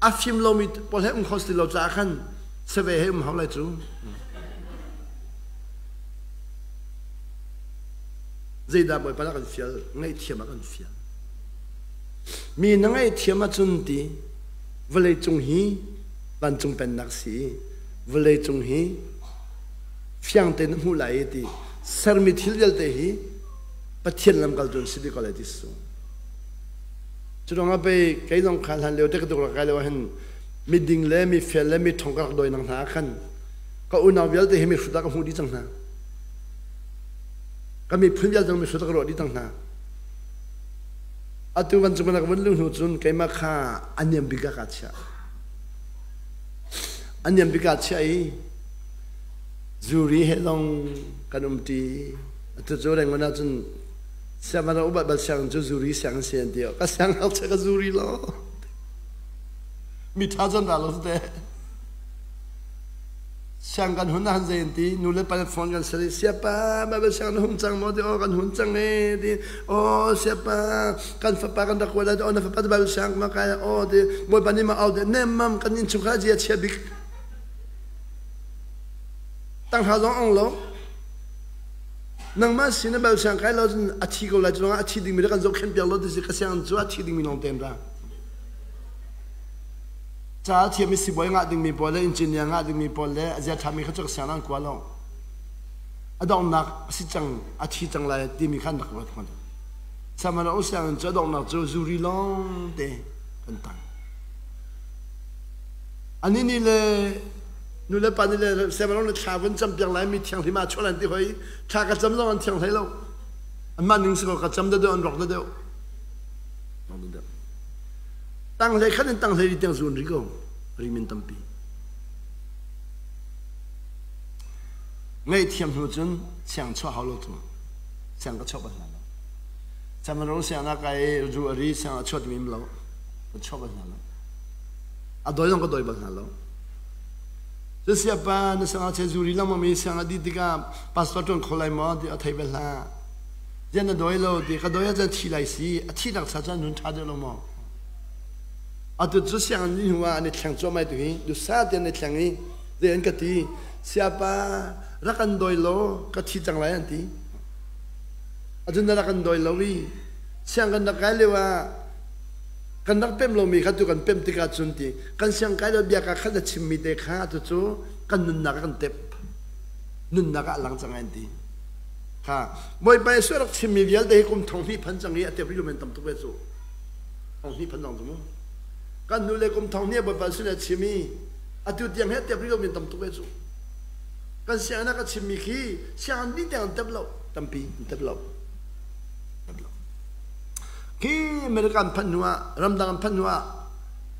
A fim lomi pawl he um kho si lo caah khan save he um hau lai cu. Zeidah Bawipa nih a kan fial? Ngaihthiam a kan fial. Mi na ngaihthiam ahcun ti vawleicung hi vancung pennak si i vawleicung hi fiang tein na hmuh lai i ti sermi thil vialte hi Pathian lamkaltu an si dih ko lai ti su. Cu ruangah pei kei zong kha hlan lio te ka tuk rak kai lio hin miding le mifel le miṭhawng ka rak dawi nang hna ah khan ka unau vialte hi mihrut ah ka hmuh dih cang hna. Ka miphun vialte zong mihrut ah ka ruah dih cang hna. Atu vancung ka vun luh hnu cun keimah kha a niam bik ah kaa chiah. A niam bik ah chiah i zuri he zong kan um ṭi. Atu cu Rangoon ah cun sianginn upat bal sianginn cu zuri sianginn si an ti. Ka siangngakchia ka zuri lo. Mi ṭha cun dah lo teh. Siang kan hun han zei an ti nu le pa le phone kan ser i siapa Bible siang na hung cang maw ti aw kan hun cang e ti aw siapa kan fapa kan rak kuat lai aw na fapa Bible siang ma kai aw ti Bawipa nih ma au ti nem mam kan innchungkhar zia chia bik tanghra zong ong lo nangmah sin na Bible siang kai lo cun a thi ko lai cu a thi dingmi kan zohkhenh piak lo ti si ka siang cu a thi dingmi lawng te ra Ca a thiam i sibawi ngah dingmi pawl le engineer ngah dingmi pawl le a zia ṭhami kha cu ka siang an kua lo. A donghnak a si cang, a thi cang lai timi kha an rak ruat hmang. Sihmanhsehlaw sianginn cu a donghnak cu zuri lawng te kan tang. Ani nih le nu le pa nih le sihmanhsehlaw le thla vun cam piak lai mi thianghlim ah chuah lan ti hoi thla ka cam zong an thiang hlei lo. Anmah ning si ko ka cam deuh an rawk deuh. Tanghlei khat in tanghlei ri tiang zuan ri ko. Rimin tampi. Ngaihthiam hnu cun siang chuah hau lo tu. Siang ka chuah bal hna lo. Samanro siang na kai ru a ri siang a chuat mi lo. Ka chuah bal hna lo. A doi zong ka doi bal hna lo. Cu siapa na siang che zuri lang mi siang a di tikah pastor tuan kho lai maw ti a thei bal hlah. Zian na doi lo ti ka doi ah cun thi lai si a thi nak cha cun nun tha deuh lo maw. Atu cu sianginn dih hnu ah an i thleng cuahmah tu hi dusa te an i thleng i zei an ka ti siapa rak kan dawi law ka thi cang lai an ti. Atu na rak kan dawi lo i siang kan rak kai lio ah kan rak pem lomi kha tu kan pem tikah cun ti kan siang kai lio bia ka khat na chimmi te kha atu cu kan nunnak ah kan tep nunnak ah a lang cang ai an ti. Kha Bawipa Jesuh rak chimmi vialte hi kum thong hnih phan cang i a tep rih lo men tam tuk ve cu. Thong hnih phan cang cu mu. Kan nu le kum thong hnih Bawipa Jesuh nih a chim i atu tiang hi a tep rih lo men tam tuk ve cu. Kan sianginn ah ka chimmi khi sianginn dih tiang an tep lo, tampi an tep lo. Tep lo. Khi America an phanh hnu ah, ramdang an phanh hnu ah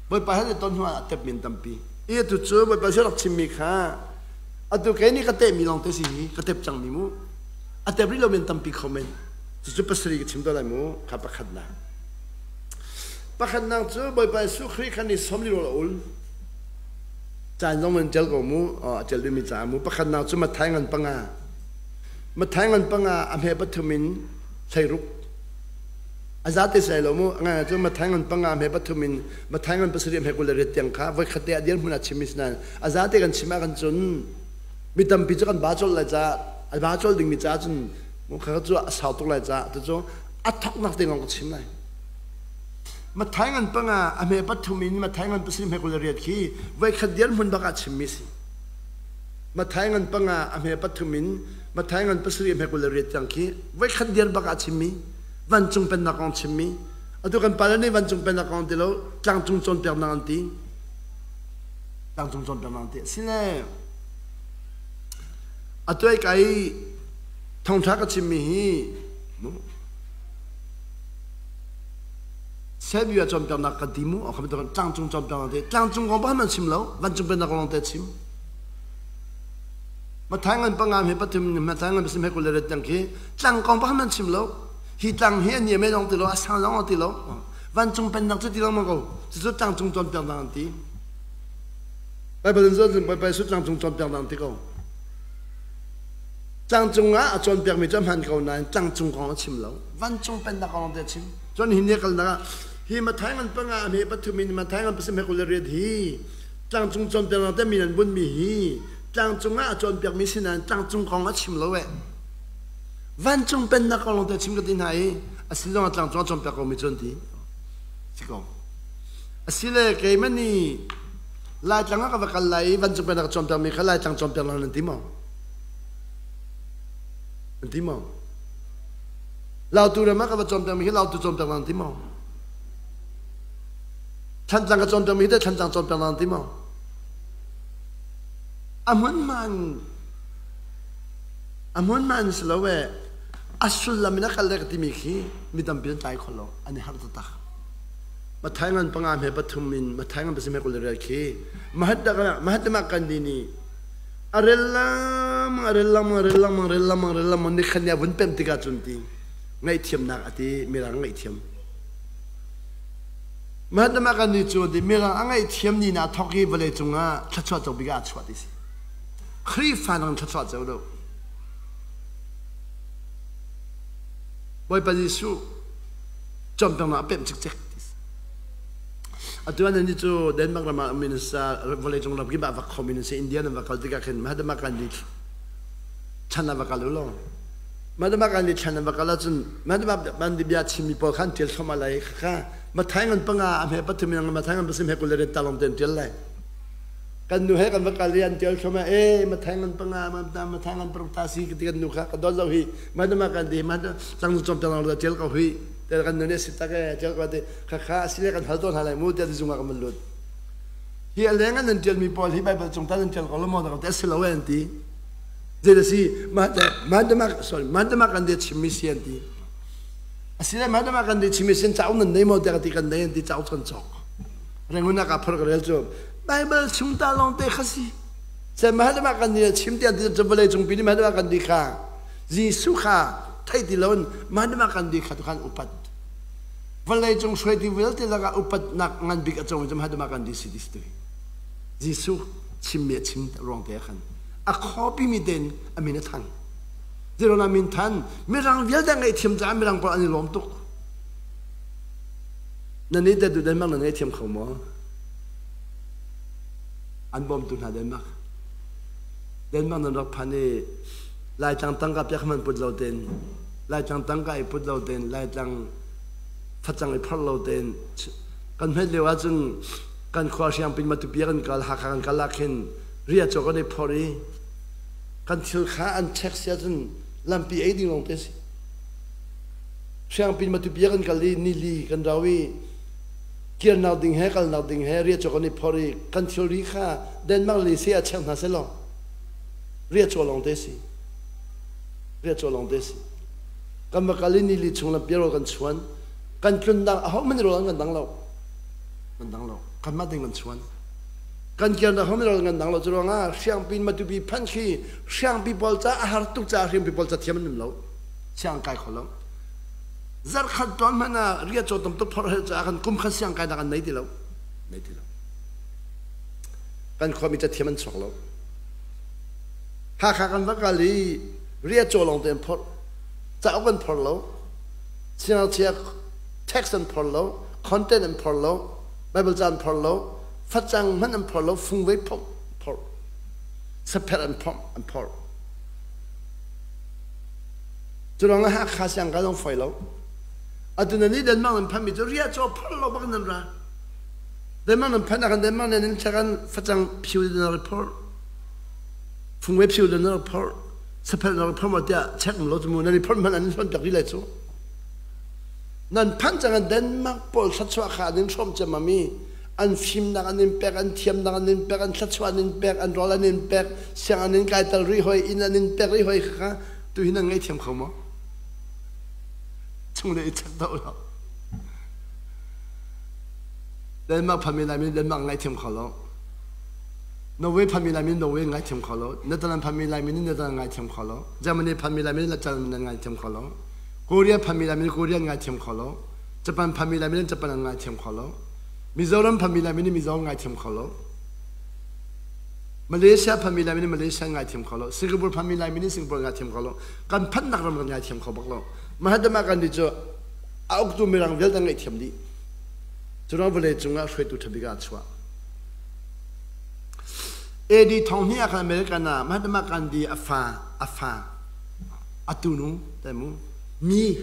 Bawipa he an i ton hnu ah a tep men tampi. I atu cu Bawipa Jesuh rak chimmi kha Atu kei nih ka tehmi lawng te si hi ka tep cangmi mu. A tep rih lo men tampi kho men. Cucu pasarih ka chim to lai mu. Kha pakhatnak. Pakhatnak cu Bawipa Jesuh Khrih khan ni som li rawl a ul. Caan zong nan ṭial ko mu. A ṭial duhmi caah mu. Pakhatnak cu Matthai ngan panga. Matthai ngan panga a hme pathum in 16. A zate sai lo mu. Ngai cu Matthai ngan panga hme pathum in Matthai ngan pasarih hme 28 tiang kha voikhat te a dir hmun ah chimmi si nain a zate kan chim ah kan cun mi tampi cu kan ba colh lai caah a ba colh dingmi caah cun kha cu a sau tuk lai caah tu cu a thoknak te lawng ka chim lai. Matthai ngan panga a hme pathum in Matthai ngan pasarih hme 28 khi voikhat dir hmun bak ah chimmi si. Matthai ngan panga a hme pathum in Matthai ngan pasarih hme 28 tiang khi voikhat dir bak ah chimmi vancung pennak kong chimmi atu kan pale nih vancung pennak kong ti lo tlangcung cawnpiaknak an ti tlangcung cawnpiaknak an ti sile atu ai kai thongtha ka chimmi hi Serbia cawnpiaknak kan ti mu tlangcung cawnpiaknak ti tlangcung kong pakhat man chim lo vancung pennak kong te chim Matthai ngan panga he pathum Matthai ngan pasim he 28 tiang khi tlang kong pakhat man chim lo hi tlang hi a niam lawng ti lo a sang lawng ti lo vancung pennak cu ti lengmang ko cucu tlangcung cawnpiaknak an ti Baibal in zoh Baibal su tlangcung cawnpiaknak an ti ko tlangcung ah a cawnpiakmi cu a hman ko nain tlangcung kong a chim lo vancung pennak kong te a chim cun hi ni kalnak ah hi Matthai ngan panga a hme pathum in Matthai ngan pasim he 28 hi tlangcung cawnpiaknak te min an bunmi hi tlangcung ah a cawnpiakmi si nain tlangcung kong a chim lo eh Vancung pennak kong lawngte chim ka ti hna i a sin zong ah tlangcung a cawnpiak komi cu an ti. Si ko. Asile keimah nih Laitlang ah ka va kal lai i vancung pennak ka cawnpiakmi kha Laitlang cawnpiak lang nan ti maw? Nan ti maw? Lautu ram ah ka va cawnpiakmi hi Lautu cawnpiak lang nan ti maw? Thlantlang ka cawnpiakmi hi teh Thlantlang cawnpiak lang nan ti maw? A hmunhma in A hmunhma in si lo ee, a sullam in a kal le ka timi khi mi tampi an tlai kho lo, an i harh taktak. Matthai ngan panga hme pathum in Matthai ngan pasim he 20 khi Mahatma Gandhi nih a rel lengmang a rel lengmang a rel lengmang rel lengmang rel lengmang ni khan ni a vun pemh tikah cun ti ngaihthiamnak a ti mirang ngaihthiam Mahatma Gandhi cu ti mirang a ngaihthiam ni na thawk i vawlei cungah thluachuah cawk bik ah a chuah ti si Khrihfa nang thluachuah ceu deuh. Bawipa Jesuh cawnpiaknak a pemh cikcek. Atu an cu Denmark ram ah minister vawleicung ram kip ah vak khomi nan si India nan va kal tikah khin Mahatma Gandhi chan ah va kal u law Mahatma Gandhi chan ah va kal ahcun Mahatma Gandhi bia chimmi pawl kha an ṭial thluahmah lai kha Mathai ngan panga a hme pathum in Mathai ngan pasim he 28 talong te an ṭial lai Kan nu he kan va kal i an tial thluahmah e mathai ngan panga ma mathai ngan paruk ta si ti kan nu kha ka dawt lo hi ma ma kan ti ma tlang nu chom tang lo tial ko hi te kan nu nih si tak e tial ko ti kha kha asile kan hal tawn hna lai mu te zung ah kan van lut hi a leng an tial mi pawl hi bible chung ta an tial ko lo mo te si lo an ti zei da si ma ma ma sorry ma ma kan de chim mi si an ti asile ma ma kan de chim mi sin chau nan nei mo te ka ti kan nei an ti chau chan chok Rangoon ah ka phor ka rel cu Bible chung ta lawng te kha si. Se Mahatma Gandhi chim tiang ti cu vawlei cung pi nih Mahatma Gandhi kha Jesuh kha thei ti loin Mahatma Gandhi kha tu khan upat. Vawlei cung hruaitu vialte lakah upatnak ngan bik a cawmi cu Mahatma Gandhi si ti si Jesuh chimmi a chim ruang te khan a khuapi mi tein a min a thang. Zeirona min than mirang vialte ngaihthiam caah mirang pawl an i lawm tuk. Nan nih teh tu Denmark nan ngaihthiam kho maw? An bawmtu hna Denmark. Denmark nan rak phan i Laitlang tangka piak hman put lo tein Laitlang tangka i put lo tein Laitlang facang i phorh lo tein kan hmet lio ahcun kan khua Hriangpin Matupi kan kal Hakha kan kal ah khin ria caw kan i phorh i kan thil kha an check si ahcun lampi ei ding lawng te si. Hriangpin Matupi kan kal i nili kan rau i kirnak ding he kalnak ding he riahcaw kan i phorh i kan thilri kha Denmark le se ah chek hna selaw riahcaw lawng te si. Riahcaw lawng te si. Kan va kal i nili chung lampi rawl kan chuan. Kan tlunnak aho hmanh rawl an kan dang lo. Kan dang lo. Kanmah ding kan chuan. Kan kirnak ho rawl kan dang lo. Cu ruangah Hriangpin Matupi phanh khi Hriangpi pawl ca a har tuk caah Hriangpi pawl ca thiam an um lo. Siang kai kho lo. Zarkhat tuan hmanh ah riacaw tam tuk phorh hel caah kan kum khat siang kai nak an nei ti lo. Nei ti lo. Kan khuami cathiam an chuak lo. Hakha kan va kal i riacaw lawng te an phorh. Cauk an phor lo. Siangngakchia text an phor lo. Content an phor lo. Bible ca an phor lo. Facang hmanh an phor lo. Fungvei phomh phorh. Sapherh an phomh an phorh. Cu ruangah Hakha siang ka zong foi lo. Atu nan i Denmark nan phanmi cu riahcaw phor lo bak nan ra. Denmark nan phanh ah khan Denmark nan in kan facang phiu nan rak phor. Fungve phiu nan rak phor. Sapherh nan rak phor maw tiah check lo cu mu nan i phor hmanh an in hlonh piak rih lai cu. Nan phanh cang ah Denmark pawl thluachuah kha an in hrawm ciammam i an fimnak an in pek, an thiamnak an in pek, an thluachuah an in pek, an rawl an in pek, siang an in kaiter rih hoi, inn an in pek rih hoi kha tu hi nan ngaihthiam kho maw? Chung le i chat do lo. Denmark phami Laimi Denmark ngaihthiam kho lo. Norway phami Laimi Norway ngaithiam kho lo. Netherlands phami Laimi nih Netherlands ngaithiam kho lo. Germany phami Laimi nih Germany ngaithiam kho lo. Korea phami Laimi nih Korea ngaithiam kho lo. Japan phami Laimi nih Japan an ngaithiam kho lo. Mizoram phami Laimi nih Mizo ngaithiam kho lo. Malaysia phami Laimi nih Malaysia ngaithiam kho lo. Singapore phami Laimi nih Singapore ngaithiam kho lo. Kan phannak ram kan ngaithiam kho bak lo. Mahatma Gandhi cu a uktu mirang vialte ngaihthiam dih. Cu ruang vawlei cungah hruaitu ṭhabik ah a chuah. AD 2000 ah khan American ah Mahatma Gandhi a fa a fa a tunu tai mu mi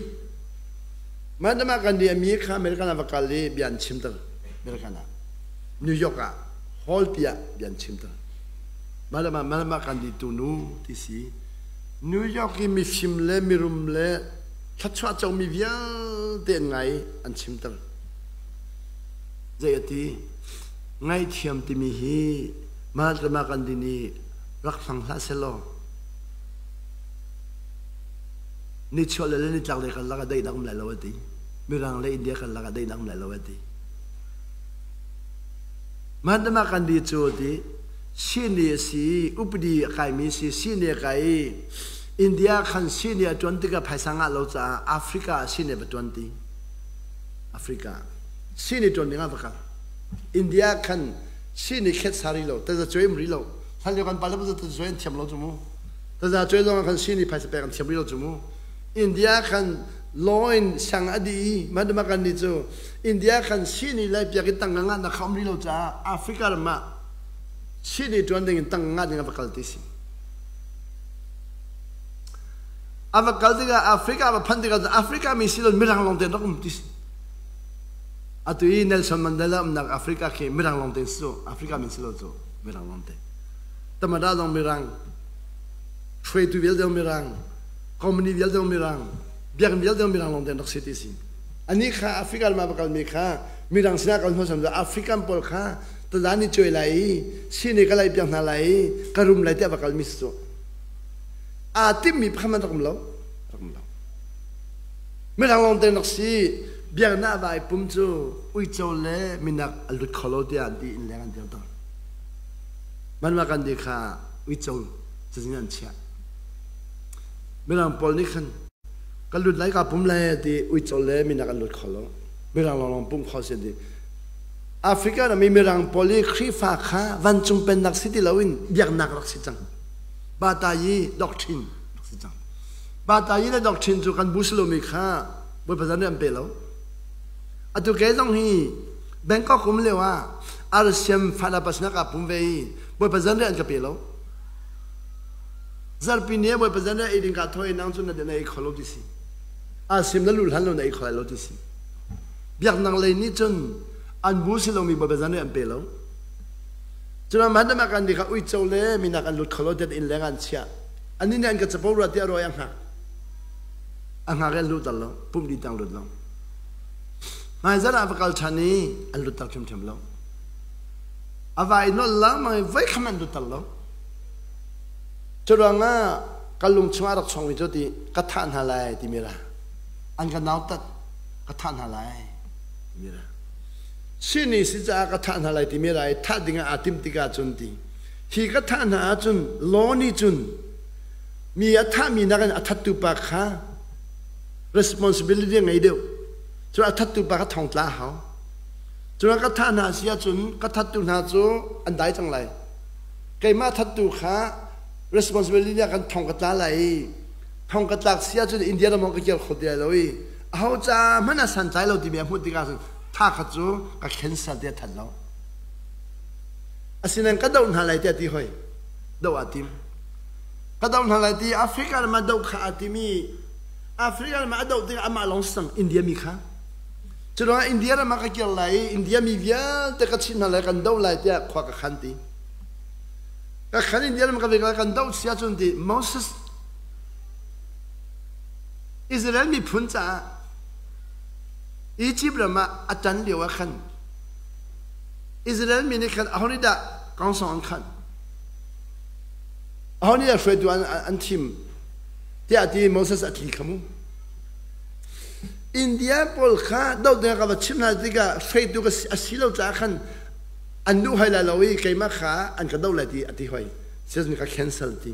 Mahatma Gandhi a mi kha American ah va kal i bia an chimter American ah New York ah hall pi ah bia an chimter Mahatma Mahatma Gandhi tunu ti si New York i mifim le mirum le thluachuah comi vialte an ngai an chimter zei a ti ngaihthiam timi hi Mahatma Gandhi nih rak hmang hlah selaw nichuah le nitlak lei karlak ah daihnak um lai lo a ti. Mirang le India karlak ah daihnak um lai lo a ti. Mahatma Gandhi cu a ti sini a si upadi a kaimi si sini a kai i India khan sini a ṭuan tikah phaisa ngah lo caah Africa ah sini a va ṭuan ti. Africa sini ṭuan ding ah va kal. India khan sini khet sa rih lo, tazacuai um rih lo. Hlan lio kan pa le tazacuai an thiam lo cu mu. Tazacuai zong ah khan sini phaisa pek an thiam rih lo cu mu. India khan law in sang a dih i Mahatma Gandhi cu India khan sini lai piak i tangka ngah nak kha um rih lo caah Africa ram ah sini ṭuan ding in tangka ngah ding a va kal ti si. A va kal tikah Africa a va phanh tikah Africa mi si lo mirang lawng te rak um ti si. Atu i Nelson Mandela umnak Africa khi mirang lawng te si cu Africa min si lo cu mirang lawng te. Tamada zong mirang hruaitu vialte zong mirang company vialte zong mirang biakinn vialte zong mirang lawng te an rak si ti si. Anih kha Africa ram ah va kalmi kha mirang sinah kal hnu African pawl kha taza nih cuai lai i sini ka lai piak hna lai i ka rum lai tiah va kalmi si cu. Aa timmi pakhat hmanh rak um lo. Rak um lo. Mirang lawng te rak si. Biaknak vai pum cu uico le minak a lut kho lo tiah an ti in leng an dirter. Mahatma Gandhi kha uico cazin an chiah. Mirang pawl nih khan ka lut lai ka pum lai ti uico le minak an lut kho lo. Mirang lawnglawng pum kho si ti. Africa ram i Mirang pawl i Khrihfa kha vancung pennak si ti loin biaknak rak si cang. Batayi doctrine rak si cang. Batayi le doctrine cu kan bu si lomi kha Bawipa zan nih an pe lo. Atu ke zong hi Bangkok um lio ah RCM Father Pastor ka pum ve i Bawipa zanriah an ka pe lo. Zarhpi ni ah Bawipa zanriah ei ding ka thaw i nang cu na na ei kho lo ti si. RCM na luh hlan lo na ei kho lai lo ti si. Biaknak lei nih cun an bu si lomi Bawipa zanriah an pe lo. Cun hmanh kan nih kha uico le minak an lut kho lo tiah inn leng an chiah. Annih nih an ka capo rua tiah rawi a hngak. A hngak i an luhter lo. Pumh dih tang lut lo. Hmaizarh ah va kal ṭhan i an lutter ṭhiamṭhiam lo. A va i nolh lengmang i voikham an lutter lo. Curuangah ka lung chungah rak chuakmi cu ti ka thah hna lai timi ra. An ka nautat ka thah hna lai timi ra. Sini si caah ka thah hna lai timi ra i thah dingah aa timh tikah cun ti hi ka thah hna ahcun law nih cun mi a thahmi nakin a thattu pa kha responsibility ngei deuh. Cun a thattu pa kha thong tla a hau. Cun ka thah hna si ahcun ka thattu hna cu an dai cang lai. Keimah thattu kha responsibility ah kan thong ka tla lai i thong ka tlak si ahcun India ram ka kir kho ti lai lo i aho ca hmanh ah santlai lo timi a hmuh tikah cun tha kha cu ka cancel tiah that lo. Asinain ka doh hna lai tiah ti hoi. Doh aa tim. Ka doh hna lai ti Africa ram ah doh kha aa timi Africa ram ah a doh tikah amah lawng sang India mi kha. Cu ruangah India ram ah ka kir lai i India mi vialte ka chimh hna lai kan doh lai tiah khua ka khan ti. Ka khan India ram ka vek lai kan doh si ahcun ti Moses Israel miphun caah Egypt ram ah a tan lio ah khan Israel mi nih khan aho nih dah kangsong an khanh? Aho nih dah hruaitu an thim? Tiah ti Moses a tli kha mu. India pawl kha doh ding ka va chim hna tikah hruaitu ka a si lo caah khan an duh hoi lai lo i keimah kha an ka doh lai ti a ti hoi. Siasmi ka cancel ti.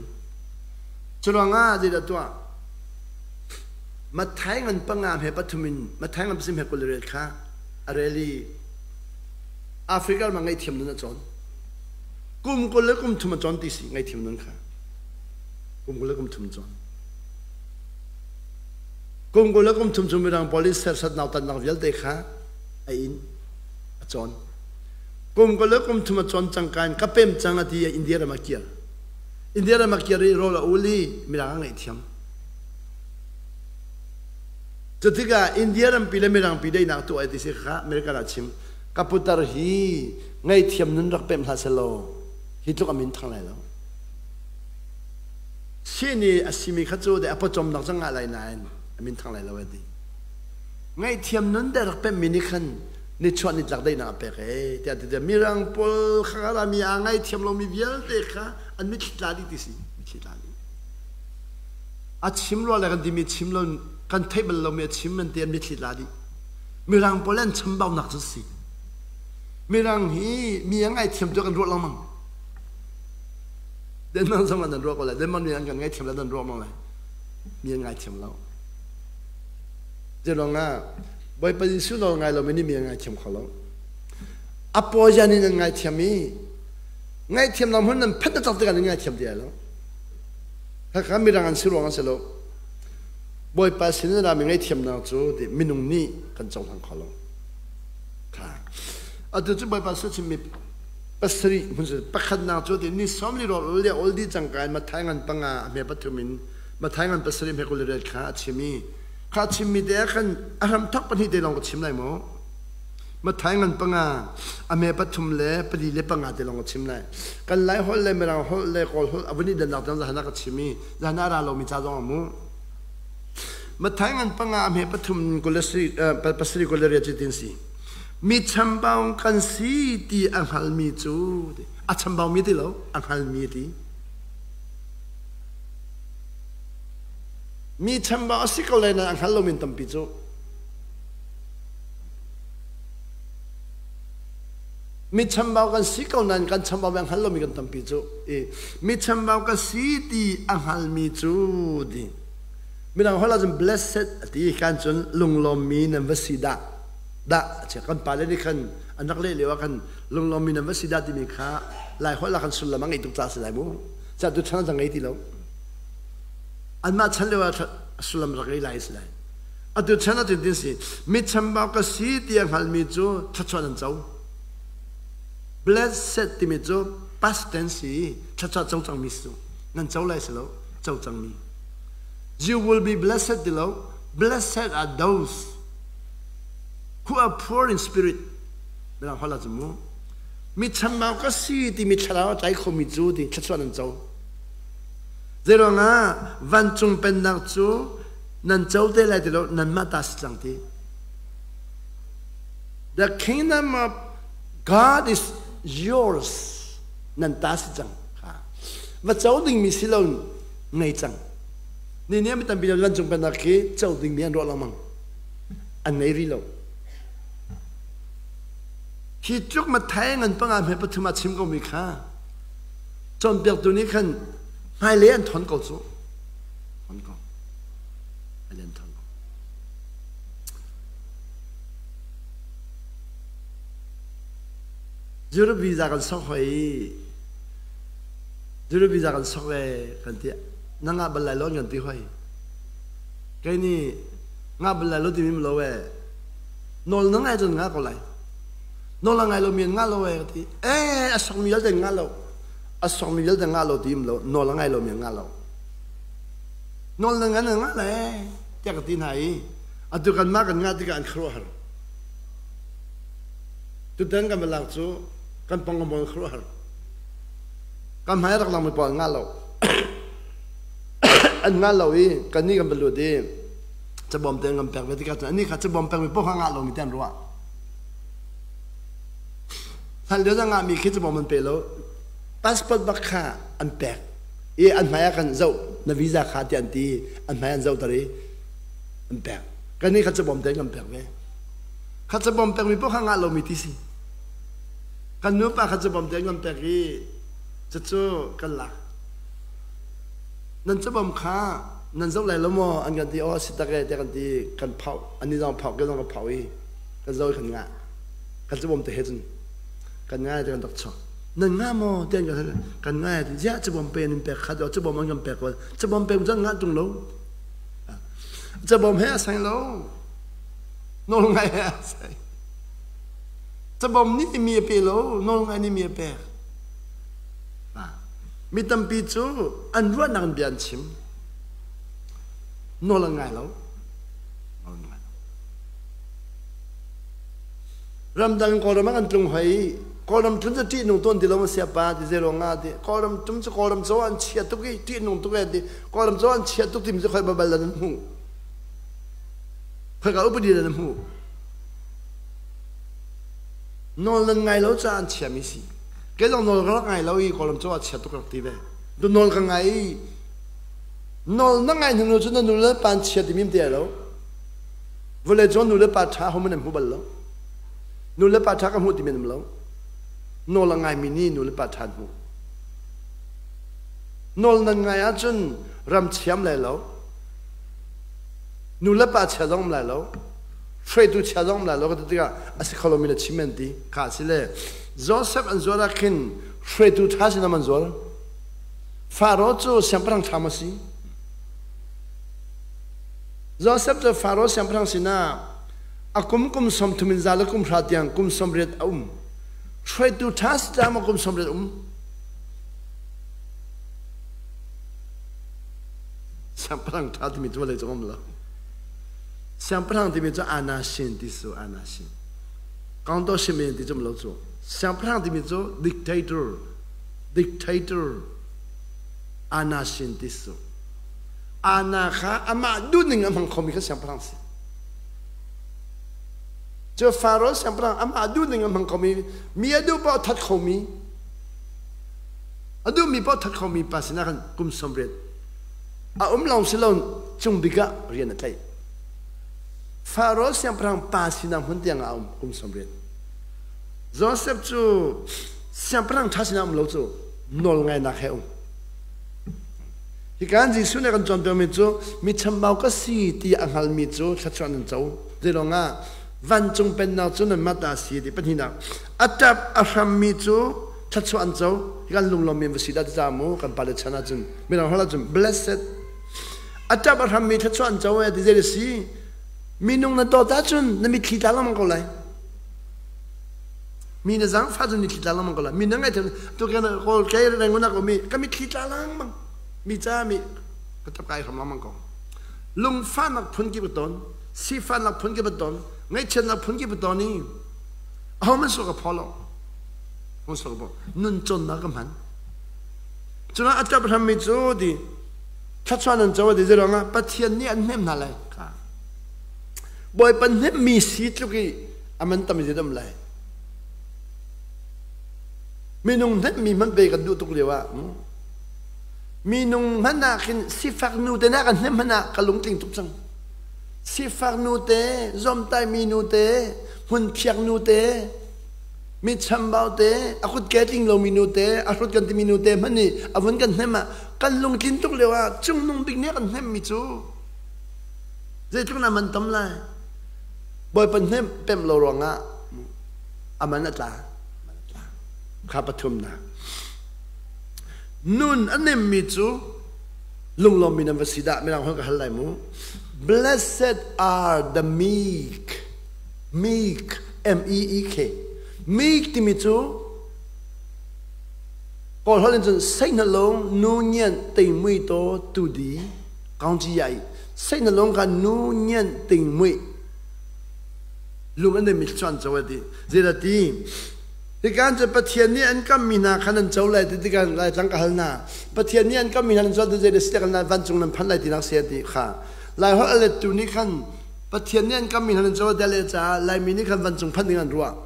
Curuangah zeidah tuah? Matthai ngan panga he pathum in Matthai ngan pasim he kul rel kha a rel i Africa ram ah ngaihthiam nun a cawn. Kum 20 le kum thum a cawn ti si ngaihthiam nun kha. Kum 20 le kum thum cawn. Kum 20 le kum thum cu mirang pawl i sersat nautatnak vialte kha a in a cawn. Kum 20 le kum thum a cawn cangka in ka pem cang a ti i India ram a kir. India ram a kir i rawl a ul i mirang a ngaihthiam. Cutikah India rampi le mirangpi daihnak tuah ti si kha American ah chim. Ka putar hi ngaihthiam nun rak pemh hlah selaw hi tluk a min thang lai lo. Sini a simi kha cu de a pawcawmnak zong ngah lai nain a min thang lai lo a ti. Ngaihthiam nun de rak pemhmi nih khan nichuah nitlak daihnak a pek ee tiah ti mirang pawl kha mi aa ngaithiam lomi vialte kha an mitthli tla dih ti si mitthli tla dih. A chim rua le kan timi chim lo kan theih bal lomi a chim an ti an mitthli tla dih. Mirang pawl an chambaunak cu si. Mirang hi mi a ngaithiam cu kan ruah lengmang. Denmark zong an ruah ko lai. Denmark nih an kan ngaithiam lai an ruah mang lai. Mi an ngaithiam lo. Zeiruang ah Bawipa Jesuh nawl ngai lomi nih mi an ngaithiam kho lo. A pawian in an ngaithiam i ngaihthiam lo hmun nan phanh tak tikah nan ngaithiam ti lai lo. Khakha mirang an si ruang an si lo. Bawipa sin in rami ngaihthiamnak cu minung nih kan cohlang kho lo. Kha. Atu cu Bawipa sin chimmi pasarih hmun cu pakhatnak cu ti ni 40 rawl ul le ol dih cangka in Matthai ngan panga a hme pathum in Matthai ngan pasarih hme 24 kha a chim i kha chimmi te ah khan a hramthok pahnih te lawng ka chim lai maw Matthai ngan panga a hme pathum le pali le panga te lawng ka chim lai kan lai holh le mirang holh le kawl holh a vun i dannak tiang zahan ah ka chim i zahan ah ra lomi ca zong a mu Matthai ngan panga a hme pathum pasarih kul le riat cu tin si Mi chambau kan si ti a hngalmi cu a chambaumi ti lo a hngalmi ti. Mi chambau a si ko lai nain a hngal lomi tampi cu. Mi chambau kan si ko nain kan chambau a hngal lomi kan tampi cu. I mi chambau ka si ti a hngalmi cu ti. Midang holh ahcun blessed a ti kan cun lunglawmmi nan va si dah. Dah kan pale nih khan an rak leh lio ah khan lunglawmmi nan va si dah timi kha Lai holh ah khan sullam a ngeih tuk caah si lai mu. Cah tu chan ah ngei ti lo. Anmah chan lio ah sullam rak ngei lai si lai. Atu chan ah cutin si. Mi chambau ka si ti a hngalmi cu thluachuah nan co. Blessed timi cu past tense i thluachuah co cangmi si cu. Nan co lai si lo, co cangmi. You will be blessed ti lo, blessed are those who are poor in spirit. Mirang holh ah cun mu. Mi chambau ka si timi thlarau a tlai khomi cu ti thluachuah nan co. Zeiruangah vancung pennak cu nan co te lai ti lo nanmah ta si cang ti. The kingdom of God is yours. Nan ta si cang. Va co dingmi si lo ngei cang. Ni nih mi tampi vancung pennak khi co dingmi an ruah lengmang. An ngei rih lo. Hi tluk Matthai ngan panga hme pathum ah chim komi kha cawnpiaktu nih khan hmailei an thawn ko cu. Thawn ko. Hmailei an thawn ko. Europe visa kan sok hoi i Europe visa kan sok ve kan ti na ngah bal lai lo kan ti hoi. Kei nih ngah bal lai lo timi lo e nawl na ngai cun ngah ko lai. Nawl a ngai lo mi an ngah lo e ka ti. Eh a sok mi vialte ngah lo. A sok mi vialte ngah lo ti im lo nawl a ngai lo mi an ngah lo. Nawl na ngan ngah le tiah ka ti hna i atu kan mah kan ngah tikah an khuaruahhar. Tutan kan va lak cu kan pong ka mawl khuaruahhar. Kan hmai rak lang mi pawl an ngah lo. An ngah lo i kan nih kan va lut i cabawm te kan pek ve tikah cun anih kha cabawm pek mi paoh kha ngah lomi te an ruah. Hlan lio na ngahmi khi cabawm an pe lo. Passport bak kha an pek i an hmai ah khan zoh na visa kha tiah an ti an hmai an zohter i an pek. Kan nih kha cabawm te kan pek ve. Kha cabawm pekmi paoh kha ngah lomi ti si. Kan nupa kha cabawm te kan pek i cucu kan lak. Nan cabawm kha nan zoh lai lo maw an kan ti aw si tak e tiah kan ti kan phauh ani zong phauh ke zong ka phauh i kan zoh i kan ngah kan cabawm te he cun kan ngai te kan rak chuak nan ngah maw tiah kan hal kan ngai ti ziah cabawm pe nan pek kha cabawm an kan pek ko cabawm pek cun ngah tung lo cabawm he a sang lo nawl ngai he a sang cabawm nih mi a pe lo nawl ngai nih mi a pek Mi tampi cu an ruahnak in bia an chim. Nawl an ngai lo. Nawl an ngai lo. Ramdang Kawlram ah kan tlung hoi. Kawlram tlun cu ṭihnung tawn ti lo ma sia pa ti zei ruangah ti Kawlram tum cu Kawlram caw an chia tuk i ṭihnung tuk e ti Kawlram caw an chia tuk timi cu khoi babal an hmuh. Khoi ka upadi an hmuh. Nawl nan ngai lo caah an chiami si. Kei zong nawl ka rak ngai lo i Kawlram cu a chia tuk rak ti ve. Tu nawl ka ngai i nawl na ngai hnu cu na nu le pa an chia timi te lo. Vawlei cung nu le pa ṭha homan an hmu bal lo. Nu le pa ṭha ka hmuh timi an um lo. Nawl a ngaimi nih nu le pa ṭha an hmuh. Nawl nan ngai ahcun ram chiam lai lo. Nu le pa chia zong um lai lo. Hruaitu chia zong um lai lo ka ti tikah a si kho lomi na chim an ti. Kha si le Joseph an zuar ah khin hruaitu ṭha sinah an zuar. Faro cu siangpahrang ṭha maw si? Joseph cu Faro siangpahrang sinah a kum kum sawm thum in za le kum hra tiang kum sawm riat a um. Hruaitu ṭha si caah maw kum sawm riat um? Siangpahrang ṭha timi cu vawlei cung um lo. Siangpahrang timi cu anasin ti su anasin. Kaungtaw simen ti cu um lo cu. Siangpahrang timi cu dictator, dictator anasin ti su. Ana kha amah duhning a hmang khomi kha siangpahrang si. Cu Faro siangpahrang amah duhning a hmang khomi, mi a duh paoh that khomi, a duhmi paoh that khomi pa sinah khan kum 80 a um lawng si lo cung bik ah rian a tlaih. Faro siangpahrang pa sinak hmun tiang ah a um kum 80. Joseph cu siangpahrang ṭha sinah um lo cu nawlngainak he um. Hika Jesuh nih kan cawnpiakmi cu mi chambau ka si ti a hngalmi cu thluachuah nan co. Zeilawng ah vancung pennak cu nanmah ta a si ti pahnihnak a ṭap a hrammi cu thluachuah an co. Hi kan lunglawmmi an va si dah ti ca mu kan pale chan ahcun mirang holh ahcun blessed a ṭap a hrammi thluachuah an co e ti zei a si. Minung na dawt ahcun na mitthli tla lengmang ko lai. Mi na zaangfah cun mitthli tla lengmang ko lai. Mi na ngaihthiam tu kan kawl kei rangun ah mi ka mitthli tla lengmang. Mi ca mi ka tap kai hram lengmang ko. Lungfahnak phun kip ka ton, sifahnak phun kip ka ton, ngaihchiatnak phun kip ka ton i ahohmanh sual ka phaw lo. Ho sual ka phaw. Nun cawnnak ka hman. Cunah a ṭap hrammi cu ti thluachuah nan co ti zeiruangah Pathian nih an hnem hna lai kha. Bawipa hnemmi si tluk i a man tam i um lai. Minung hnemmi hmanh pe kan duh tuk lio ah minung hmanh ah khin sifak nu te na kan hnem hmanh ah ka lungtling tuk cang. Sifak nu te, zomtai mi nu te, hmunphiak nu te, mi chambau te, a kut ke tling lomi nu te, a hrut kan timi nu te hmanh nih a vun kan hnem ah kan lungtlin tuk lio ah cungnung bik nih a kan hnemmi cu zeitluk na man tam lai. Bawipa hnem pemh lo ruangah a man a tla. Kha pathumnak. Nun a nemmi cu lunglawmmi nan va si dah mirang holh ka hal lai mu. Blessed are the meek. Meek, M-E-E-K. Meek timi cu Kawl holh in cun seihnalung nu ngian ting mui to tu di kaung ci yai seihnalung kha nu ngian ting mui lung an mi chuan cho ti zira ti tikan cu Pathian nih an kam mi hna khan an co lai ti tikan lai tlang ka hal na Pathian nih an kam mi hna an co ti zei si kan vancung nan phan lai ti nak se ti kha lai holh a let tu nih khan Pathian nih an kammi hna nan co le caah Laimi nih khan vancung phanh ding an ruah.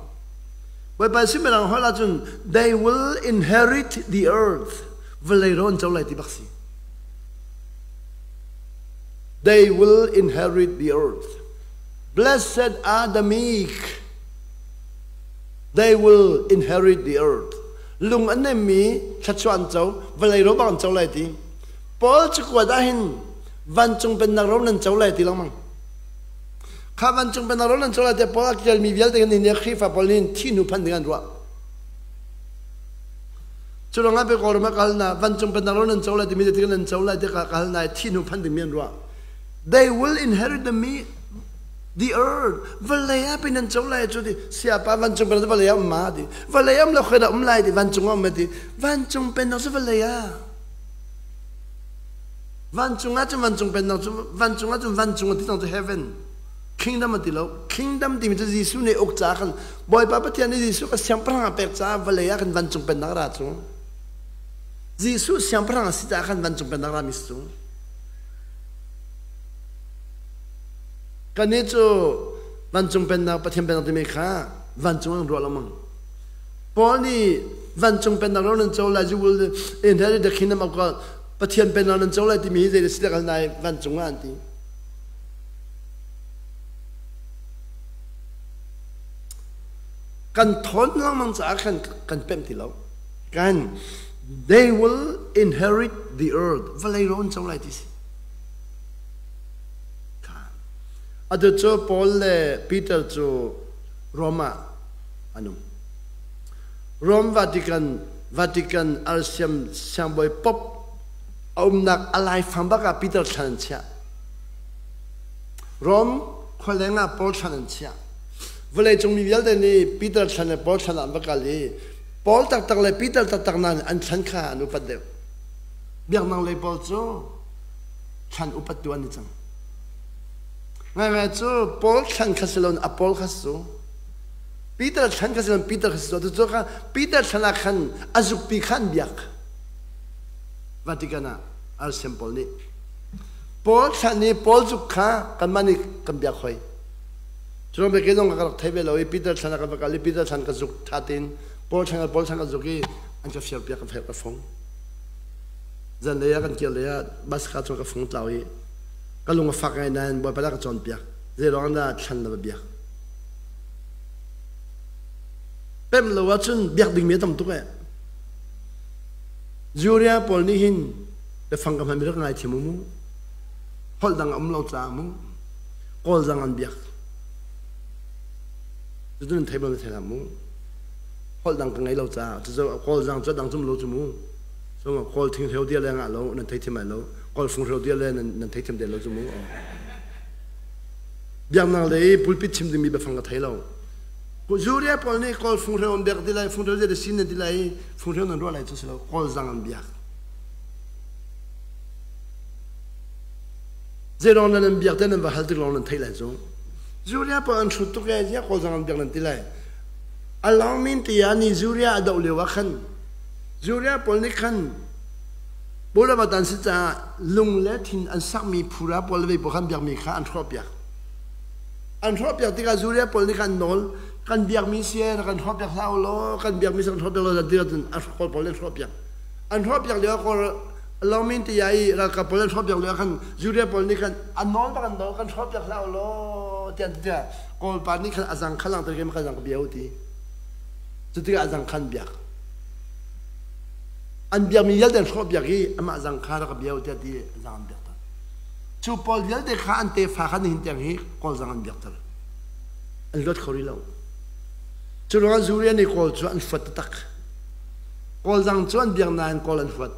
Bawipa sin mirang holh ahcun they will inherit the earth. Vawlei ro an co lai ti bak si. They will inherit the earth. Blessed are the meek. They will inherit the earth. Lung an nemmi thluachuah an co, vawlei ro bang an co lai ti. Paul cakuat ah hin vancung pennak ro nan co lai ti lengmang. Kha vancung pennak ro nan co lai tiah Paul a ṭialmi vialte kan nih Khrihfa pawl nih thi hnu phan ding an ruah. Cu ruangah pe Kawlram ah ka hal na vancung pennak ro nan co lai timi zeitik nan co lai tiah ka hal na thi hnu phan dingmi an ruah. They will inherit the me the earth. Vawlei ah pin nan co lai cu ti siapa vancung pennak cu vawlei ah um ma ti. Vawlei um lo khoi dah um lai ti vancung ah um ti. Vancung pennak cu vawlei ah. Vancung ah cun vancung pennak cu vancung ah cun vancung a ti cang cu heaven kingdom a ti lo kingdom timi cu Jesuh nih uk caah khan Bawipa Pathian nih Jesuh kha siangpahrang a pek caah vawlei ah khan vancung pennak ra cu Jesuh siangpahrang a si caah khan vancung pennak ra mi si cu kannih cu vancung pennak Pathian pennak timi kha vancung an ruah lengmang Paul nih vancung pennak ro nan co lai you will inherit the kingdom of God Pathian pennak nan co lai timi hi zei na si kal nai vancung ah an ti. Kan thawn lengmang caah khan kan pemh ti lo. Kan they will inherit the earth. Vawlei ro an co lai ti si. Atu cu Paul le Peter cu Rome ah an um. Rome Vatican Vatican Alsiam siangbawi Pope a umnak a laifang bak ah Peter thlan an chiah. Rome khualeng ah Paul thlan an chiah. Vawleicung mi vialte nih Peter thlan le Paul thlan ah an va kal i Paul taktak le Peter taktak nain an thlan kha an upat deuh. Biaknak lei pawl cu thlan upat tu an i cang. Ngaingai cu Paul thlan kha si loin a Paul kha si cu. Peter thlan kha si loin Peter kha si cu. Cucu kha Peter thlan ah khan a zukpi kha an biak. Vatican ah Arsiam pawl nih. Paul thlan i Paul zuk kha kanmah nih kan biak hoi. Cu bia ke zong ka rak thei ve lo i Peter thlan ah kan va kal i Peter thlan ka zuk tha tein Paul thlan Paul thlan ka zuk i an ka fiar piak ka fer ka fung. Zanlei ah kan kir lei ah bus ka cu ka fung tlau i ka lung a fak ngai nain Bawipa dah ka cawnpiak. Zei ruang dah thlan na va biak? Pemh lo ahcun biak dingmi a tam tuk eh. Juria pawl nih hin biafang ka hmanmi rak ngaithiam u mu. Holh dang a um lo caah mu. Kawl zang an biak. Cucu nan thei bal na thei hlah mu. Holh dang ka ngei lo caah cucu kawl zang cu dang cum lo cu mu. So kawl thing hreu dia le ngah lo nan thei thiam ai lo. Kawl fung hreu dia le nan thei thiam te lo cu mu. Biaknak lei pulpit chim dingmi biafang ka thei lo. Zuria pawl nih Kawl funghreu an biak ti lai, funghreu zei sin nan ti lai, funghreu nan ruah lai cu si lo, Kawl zang an biak. Zeirong nan an biak te nan va hal tik lawng nan theih lai cu. Zuria pawl an hrut tuk e, ziah Kawl zang an biak nan ti lai. A lawng min ti ah ni Zuria a doh lio ah khan Zuria pawl nih khan Bawlawat an si caah lung le thin an sakmi phura pawl le vei pawl khan biakmi kha an hrawhpiak. An hrawhpiak tikah Zuria pawl nih khan nawl kan biakmi si rak kan hrawhpiak hlah u law kan biakmi si kan hrawhpiak law ti ahcun a kawl pawl an hrawhpiak. An hrawhpiak lio ah kawl lawngmin ti i ralkap pawl an hrawhpiak lio ah khan Zuria pawl nih khan an nawl bak an nawl kan hrawhpiak hlah u law tiah an ti tikah Kawlpa nih khan a zang kha langhter ke ka zang ka bia u ti. Cu tikah a zang khan biak. An biakmi vialte an hrawh biak i amah zang kha rak ka bia u tiah ti zang an biak ter. Cu pawl vialte kha an tefa kha nihin tiang hi Kawl zang an biak ter. An luat kho rih lo. Cu ruangah Zuria nih Kawl cu an huat taktak. Kawl zang cu an biak nain Kawl an huat.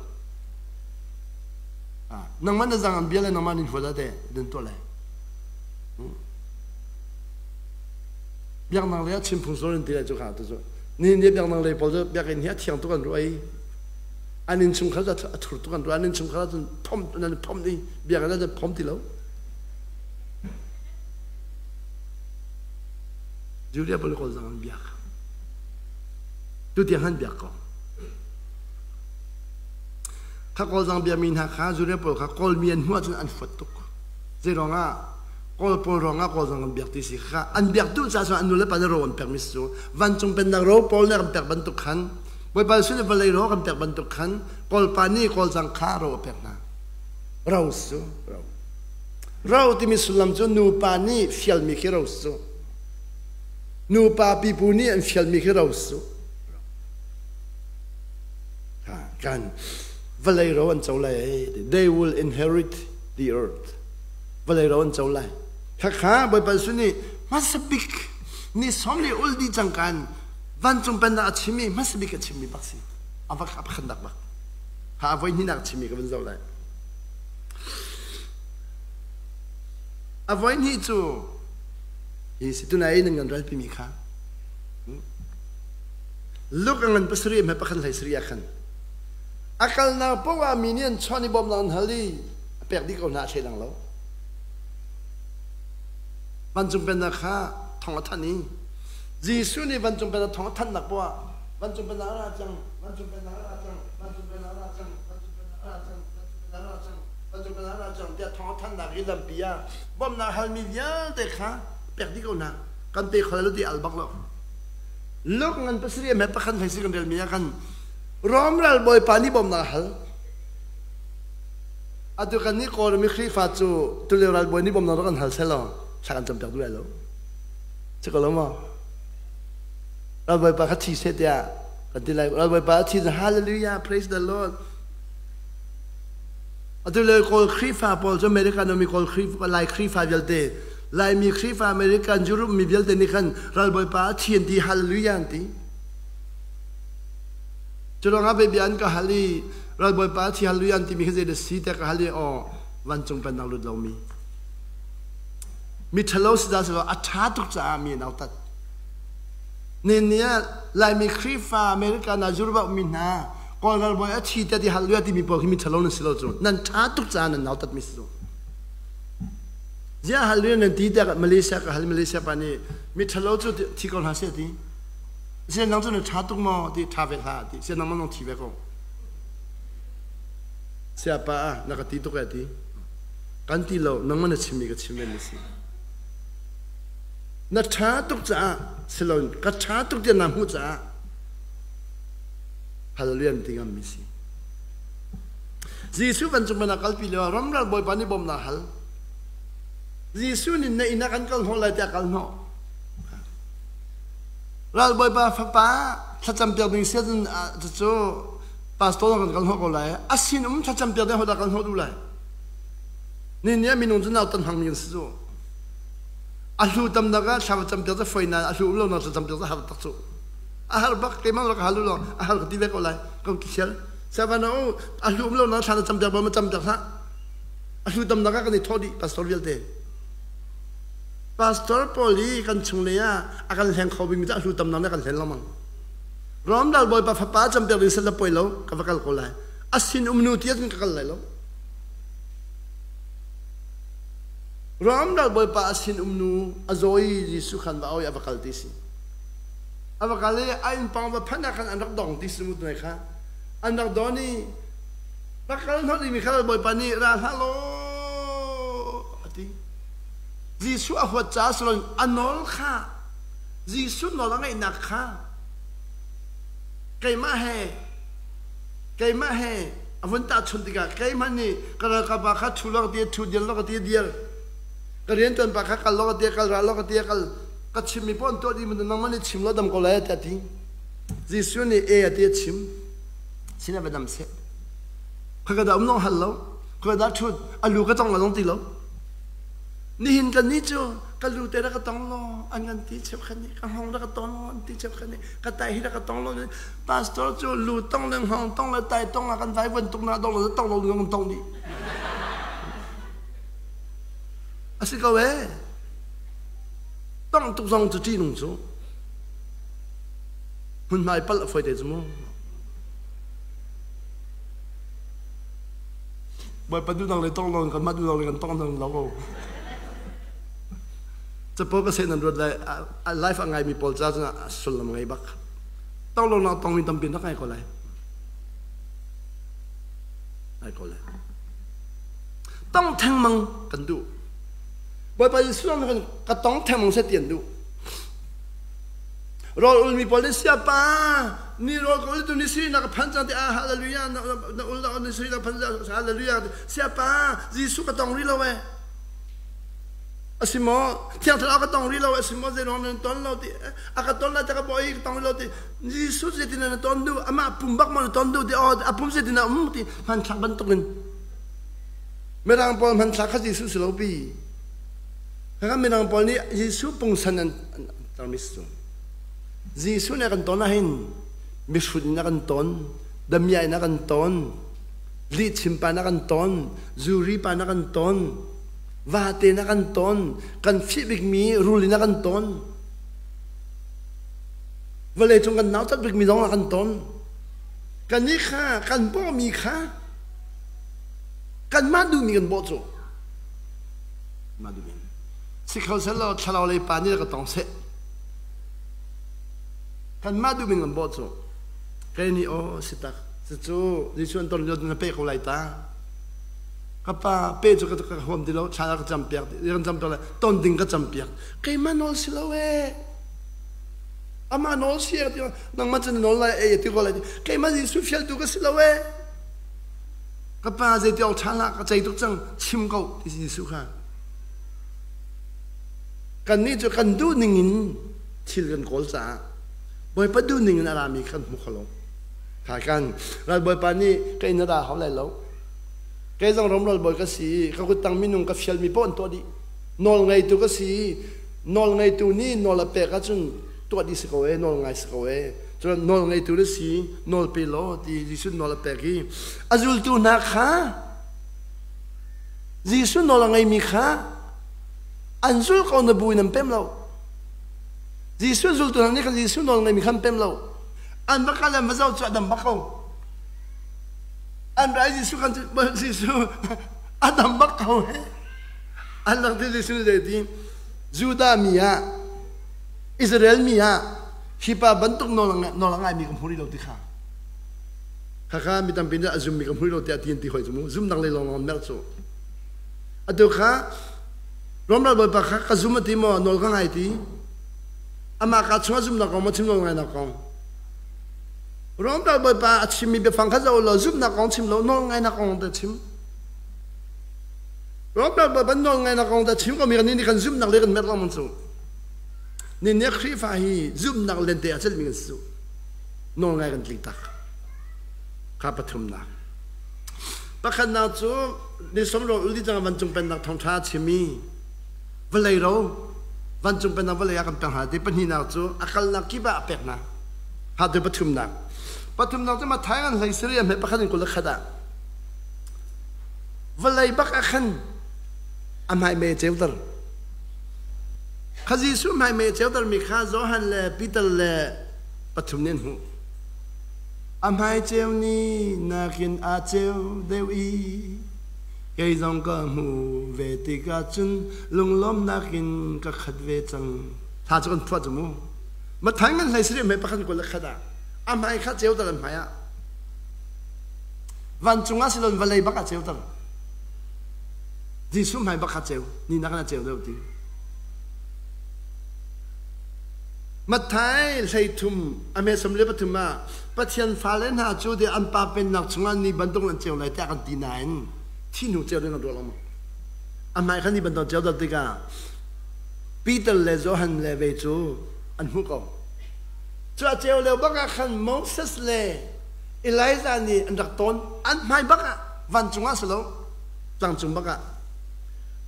Nangmah na zang an bia le nangmah nin huat ah teh nan tuah lai. Biaknak lei ah chim phung sual an ti lai cu kha tu cu. Ni ni biaknak lei pawl cu biakinn hi a thiang tuk an ruah i an innchungkhar cu a thur tuk an ruah. An innchungkhar ahcun phom nan phom i biakinn ah phom ti lo. Julia pawl kawl zang an biak. Tu tiang han biak ko. Kha kawl zang biami hna kha Julia pawl kha kawlmi an hmuh ahcun an fuat tuk. Zei ruangah Kawl pawl ruangah Kawl zong an biak ti si kha an biak duh caah cun an nu le pa nih ro an pekmi si cu vancung pennak ro Paul nih kan pek bantuk khan Bawipa Jesuh nih vawlei ro kan pek bantuk khan Kawlpa nih Kawl zang kha ro a pek hna ro si cu ro ro timi sullam cu nupa nih fialmi khi ro si cu nupa pipu nih an fialmi khi ro si cu kan vawlei ro an co lai they will inherit the earth vawlei ro an co lai. Khakha Bawipa Jesuh nih hmasa bik ni sawm li ul dih cang kan vancung pennak a chim i hmasa bik a chimmi bak si. A va a pakhatnak bak. Ha a voi hnihnak a chimmi ka vun zoh lai. A voi hnih cu hi si tunai nan ngan ralpimi kha Luke a ngan pasarih hme pakhat hlei sarih ah khan a kalnak paoh ah mi nih an chawnh i bawmnak an hal i a pek dih ko hna a thleilang lo. Vancung pennak kha thawng a thanh i Jesuh nih vancung pennak thawng a thanhnak poah ah vancung pennak a ra cang, vancung pennak a ra cang, vancung pennak a ra cang, vancung pennak a ra cang, vancung pennak a ra cang, vancung pennak a ra cang tiah thawng a thanhnak i lampi ah bawmhnak halmi vialte kha pek dih ko hna. Kan pe kho lo ti al bak lo. Luke ngan pasarih he pakhat hlei si kan relmi ah khan Rom ral bawipa nih bawmhnak a hal. Atu kan nih Kawlram i Khrihfa cu tulio ralbawi nih bawmhnak rak kan hal selaw thla kan campiak duh lai lo. Si ko lo maw? Ralbawipa kha thi seh tiah kan ti lai. Ralbawipa a thi hallelujah, praise the Lord. Atu le Kawl Khrihfa pawl cu American mi Kawl Khrihfa Lai Khrihfa vialte Laimi Khrihfa American Europe mi vialte nih khan ralbawipa a thi an ti hallelujah an ti. Cu ruangah bia an ka hal i ralbawipa thi hallelujah an timi kha zei dah si tiah ka hal i aw vancung pennak lut lomi mi ṭhalo si dah selaw a ṭha tuk caah mi an autat. Nin ni ah Laimi Khrihfa America na Europe mi hna Kawl ralbawi a thi tiah ti hallelujah timi pawl khi mi ṭhalo nan si lo cu nan ṭha tuk caah nan nautat mi si cu. Ziah hallelujah nan ti tiah Malaysia ka hal Malaysia pa nih mi ṭhalo cu thi ko hna seh ti. Sian nang cu na ṭha tuk maw ti ṭha ve hlah ti sian nangmah nong thi ve ko. Siapa ah na ka ti tuk eh ti. Kan ti lo nangmah na chimmi ka chim ve mi si. Na ṭha tuk caah siloin ka ṭha tuk tiah naa hmuh caah hallelujah ti ngam mi si. Jesuh vancung man a kalpi lio ah ramral bawipa nih bawmnak hal. Jesuh nih na inn ah kan kal hnawh lai tiah kal hnawh. Ralbawipa fapa thlacam piak ding si ahcun cucu pastor kan kal hnawh ko lai. A sinum thlacam piak ding hodah kal hnawh duh lai? Ni ni ah minung cu nautan hmangmi kan si cu. A hlu tam nak ah thla cam piak cu foi nain a hlu um lo nak thlacam piak cu har tak cu. A har bak keimah rak hal lo a har ka ti ve ko lai. Ko khial. Savana u a hlu um lo nak thla cam piak ba ma cam piak hlah. A hlu tam nak ah kan i thawh dih pastor vialte. Pastor pawl i kan chung lei ah a kan hleng kho bikmi cu a hlu tamnak nih a kan hlen lengmang. Rom dal bawipa fapa campiak ding sal le poi lo ka va kal ko lai. A sin um nu ti ahcun ka kal lai lo. Rom dal bawipa a sin um nu a zaw i Jesuh khan va oi a va kal ti si. A va kal i a inn pang va phanh ah khan an rak dong ti si mu tunai kha. An rak don i va kal hnawt dingmi kha bawipa nih ra hlah law a ti. Jesuh a huat caah si loin a nawl kha Jesuh nawl a ngaihnak kha keimah he keimah he a vun tahchunh tikah keimah nih ka ralkap pa kha ṭhu law ka ti ṭhu dir law ka ti dir ka rianṭuan pa kha kal law ka ti kal ra law ka ti kal ka chimmi paoh an tuah dih bantuk nangmah nih chim law dam ko lai tiah a ti Jesuh nih e a ti a chim sinah va dam seh khoi dah um zong hal lo khoi dah ṭhut a lu ka tong la zong ti lo Nihin kannih cu ka lu te rak ka tong law an kan ti cheukhat nih ka hngawng rak ka tong law an ti cheukhat nih ka tai hi rak ka tong law pastor cu lu tong le hngawng tong le tai tong ah kan vai van tuk na dong lo tong lo kan tong dih a si ko ee tong tuk zong cu ṭihnung cu hmunhmai palh a fawi te cu mu Bawipa duhnak le tong lo kan mah duhnak le kan tong lo ko. Capo ka seh nan ruat lai life a ngaimi pawl ca cun sullam ngei bak. Tong lo nak tongmi tampi nak ngai ko lai. Ngai ko lai. Tong thengmang kan duh. Bawipa Jesuh kan ka tong thengmang se ti an duh. Rawl ulmi pawl nih siapa ni rawl ka ul tu ni siri na ka phan cang ti ah hallelujah na ul na ni siri na phan cang hallelujah siapa Jesuh ka tong rih lo eh asimo thiang thlarau ka tong rih lo asimo zeiruang na ton lo ti a ka ton lai ta ka bawi ka tong rih lo ti Jesuh zeitin na ton du amah pum bak ma na ton du ti oh a pum zeitin na um ti hmanthlak bantukin mirang pawl hmanthlak kha Jesuh si lo pi Kha mirang pawl nih Jesuh pungsan an tarmi si cu. Jesuh nih a kan ton ahhin mihrut in a kan ton, damiah in a kan ton, lihchimpa in a kan ton, zuri pa in a kan ton, vate in a kan ton, kan fih bikmi rul in a kan ton. Vawlei cung kan nautat bikmi zong a kan ton. Kannih kha kan bawhmi kha kanmah duhmi kan bawh cu. Mah duh in. Si kho seh law thlarau lei pa nih ka tong seh. Kanmah duh min kan bawh cu. Kei nih aw si tak. Cucu Jesuh an ton lio na pe ko lai ta. Ka pa pe cu ka huam ti lo thla ka cam piak kan cam piak lai ton ding ka cam piak. Keimah nawl si lo ee. Amah nawl si ti nangmah cun nawl lai ei ti ko lai keimah Jesuh fialtu ka si lo ee. Ka pa zeiti awk ṭha hlah ka cei tuk cang chim ko ti Jesuh kha. Kannih cu kan duh ning in thil kan kawl caah Bawipa duh ning in a rami kan hmu kho lo. Kha kan ral Bawipa nih ka inn a ra hau lai lo. Kei zong rom ral bawi ka si i ka kuttang minung ka fialmi paoh an tuah dih. Nawl ngeitu ka si i nawl ngeitu nih nawl a pek ahcun tuah dih si ko ee, nawl ngai si ko ee. Cun nawl ngeitu na si, nawl pe law ti Jesuh nawl a pek i a zultu hna kha Jesuh nawl a ngeimi kha an zul ko na bu in an pem lo. Jesuh zultu hna nih khan Jesuh nawl ngeimi kha an pem lo. An va kal an va zoh cu a dam bak ko. An ra i Jesuh khan Jesuh a dam bak ko he. An rak ti Jesuh nih zei ti Judah mi ah Israel mi ah hi pa bantuk nawl a ngaimi ka hmu rih lo ti kha khakha mi tampi nih a zummi ka hmu rih lo tiah ti an ti hoi cu mu zumnak lei lawng merh cu atu kha Rom ral bawipa kha ka zum a ti maw nawl ka ngai ti amah ka chungah zumnak kong maw chim nawl ngainak kong Rom ral bawipa a chimmi biafang kha zoh law zumnak kong chim lo nawl ngainak kong te chim Rom ral bawipa nawl ngainak kong te chim ko mi kan nih kan zumnak le kan merh lengmang cu Ni nih Khrihfa hi zumhnak lente a celhmi kan si cu. Nawlngai kan tling tak. Kha pathumnak. Pakhatnak cu ni somro uli cang vancung pennak thawngṭha a chimi vawlei ro vancung pennak vawlei ah kan pek hna ti pahnihnak cu a kalnak kip ah a pek hna. Ha tu pathumnak. Pathumnak cu Matthai kan hlei siri a hme pakhat in 21 ah vawlei bak ah khan a hmai mei a ceuter. Kha Jesuh hmaimei a ceutermi kha Johan le Peter le pathum nih an hmuh. A hmai ceu ni nakin aa ceu deuh i kei zong ka hmu ve tikah cun lunglawmhnak in ka khat ve cang. Hla cu kan phuah cu mu. Matthai ngan hlei sarih hmai pakhat 21 ah a hmai kha ceuter an hmai ah vancung ah silon vawlei bak ah ceuter. Jesuh hmai bak kha ceu, ni nakin a ceu deuh ti. Matthai 13 a hme 33 ah Pathian fale hna cu de an pa pennak chungah ni bantuk an ceu lai tiah kan ti nain thi hnu ceu ding an ruah lengmang. A hmai kha ni bantuk ceu deuh tikah Peter le Johan le ve cu an hmuh ko. Cu a ceu lio bak ah khan Moses le Elijah nih an rak tawn an hmai bak ah vancung ah si lo tlangcung bak ah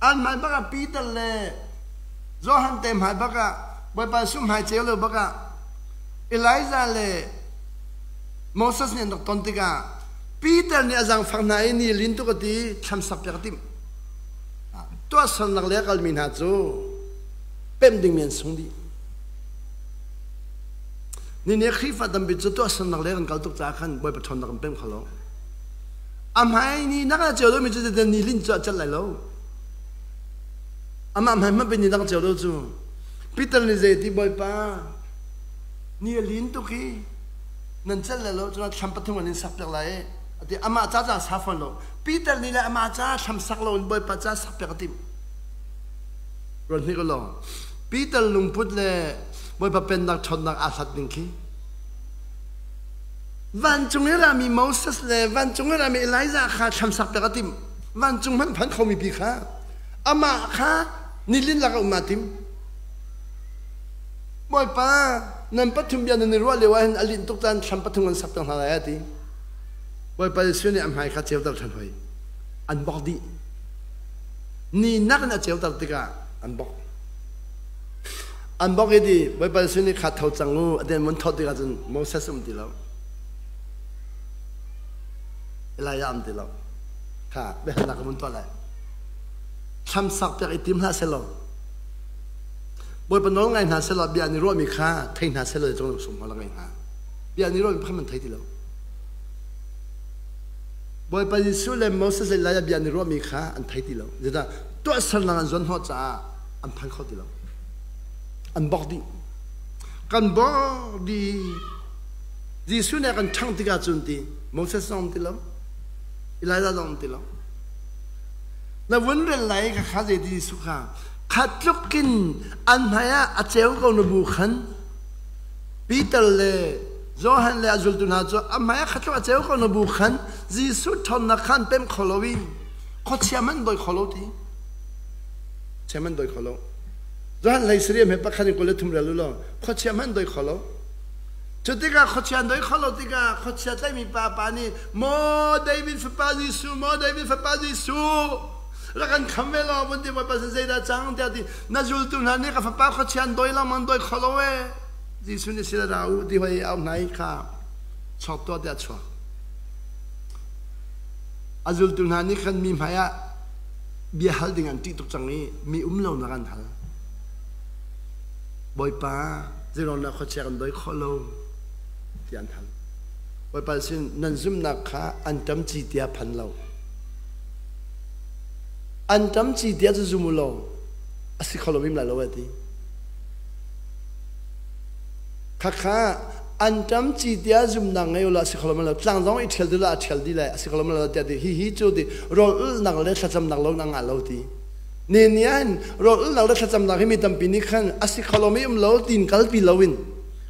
an hmai bak ah Peter le Johan te hmai bak ah Bawipa Jesuh hmai ceu lo bak ah Elijah le Moses nih an rak ton tikah Peter nih a zaangfak hna i ni lin tuk a ti thlamsak piak a timh. Tuahsernak le a kalmi hna cu pemh dingmi an sung dih. Ni nih Khrihfa tampi cu tuahsernak le kan kal tuk caah khan Bawipa ṭhawnnak kan pemh kho lo. A hmai ni nak ah ceu lomi cu ni lin cu a celh lai lo. Amah hmai hmanh ni dang ceu lo cu. Peter nih zei ti Bawipa ni a lin tuk hi nan celh lai lo cun thlam pathum an in sak piak lai ati amah ca ca sa fawn lo. Peter nih le amah ca thlam sak lo in Bawipa ca sak piak a timh. Ruat hnik law Peter lungput le Bawipa pennak ṭhawnnak aa hlat ning khi Vancung i rami Moses le vancung i rami Elijah kha thlamsak piak a timh. Vancung hmanh phan khomi pi kha amah kha nilin lak ah um aa tim. Bawipa, nan pathum bia nan i ruah lio ah hin a linh tuk caan thlam pathum kan sak piak hna lai a ti. Bawipa Jesuh nih a hmai kha ceuter ṭhan hoi. An bok dih. Ni nak in a ceuter tikah an bok. An bok i ti Bawipa Jesuh nih kha tho cang u a ti mun thawt tikah cun Moses um ti lo. Elijah um ti lo. Kha biahalnak ka mun tuah lai. Thlamsak piak i tim hlah selaw Bawipa nawl ngai hna selaw bia an i ruahmi kha thei hna selaw cung sung hna ngai hna. Bia an i ruahmi kha man thei ti lo. Bawipa Jesuh le Moses le Elijah bia an i ruahmi kha an thei ti lo. Zeicah tuahsernak an zuan hnawh caah an phan kho ti lo. An bok dih. Kan bok dih. Jesuh nih a kan ṭhangh tikah cun ti Moses zong um ti lo, Elijah zong um ti lo. Na vun rel lai kha kha zei ti Jesuh kha kha tluk in an hmai ah a ceu ko na bu khan Peter le Johan le a zultu hna cu a hmai ah kha tluk a ceu ko na bu khan Jesuh ṭhawnnak kha an pemh kho lo i khuachia hmanh dawi kho lo ti. Chia hmanh dawi kho lo. Johan hlei sarih he pakhat in 23 rel u law khuachia hmanh dawi kho lo. Cu tikah khuachia an dawi kho lo tikah khuachia tlaihmi pa pa nih Maw David fapa Jesuh, maw David fapa Jesuh, rak kan kham ve law vun ti Bawipa sin zeidah cang tiah ti na zultu hna nih ka fapa khuachia an dawi lengmang dawi kho lo ee. Jesuh nih sila ra u ti hoi au hna i kha chuak tuah tiah chuak. A zultu hna nih khan mi hmai ah bia hal ding an ṭih tuk cang i mi um lonak an hal. Bawipa, zeiruangdah khuachia kan dawi khawh lo tiah an hal. Bawipa sin nan zumhnak kha an ṭam ci tiah phan lo. An ṭam ci tiah cu zum u law a si kho lo mim lai lo a ti. Khakha an ṭam ci tiah zumnak ngei ulaw a si kho lo lo tlang zong i ṭhial dih a ṭhial dih lai a si kho lo lo tiah ti hihi cu ti rawl ulhnak le thlacamnak lo na ngah lo ti ne nian rawl ulhnak le thlacamnak hi mi tampi nih khan a si kho lo mi um lo tin kalpi loin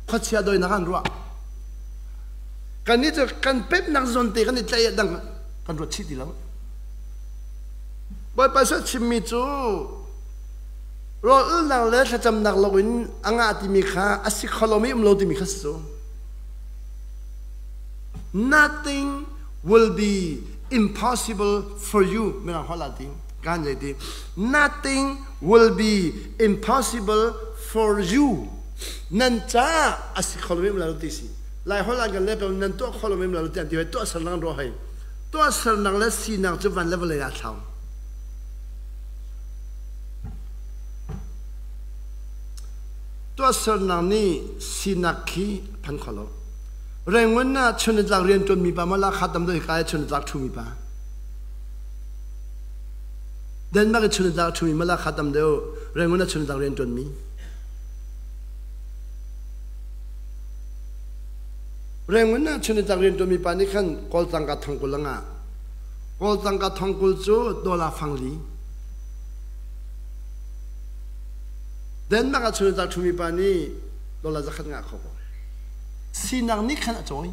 khuachia doinak an ruah kan nih cu kan pemnak zawn te kan i tlaih dang kan ruat chih ti lo Bawipa sa chimmi cu Rawl-ulnak le thlacamnak loin a ngah timi kha a si kho lomi um lo timi kha si cu. Nothing will be impossible for you. Mirang holh ah ti. Kan zei ti. Nothing will be impossible for you. Nan caah a si kho lomi um lo ti si. Lai holh ah kan le nan tuah kho lomi um lo ti an ti hoi. Tuah sernak an ruah hoi. Tuah sernak le sinak cu van le vawlei ah thlau. Tuahsernak nih sinak khi a phan kho lo. Rengun ah chun nitlak rianṭuanmi pa maw lahkhah tam deuh hika i chun nitlak ṭhumi pa. Denmark i chun nitlak ṭhumi maw lahkhah tam deuh Rengun ah chun nitlak rianṭuanmi. Rengun ah chun nitlak rianṭuanmi pa nih khan Kawl tangka thongkul a ngah. Kawl tangka thongkul cu dollar fangli. Denmark ah chun nitlak ṭhumi pa nih dollar zakhat ngah kho ko. Sinak nih khan a cawi.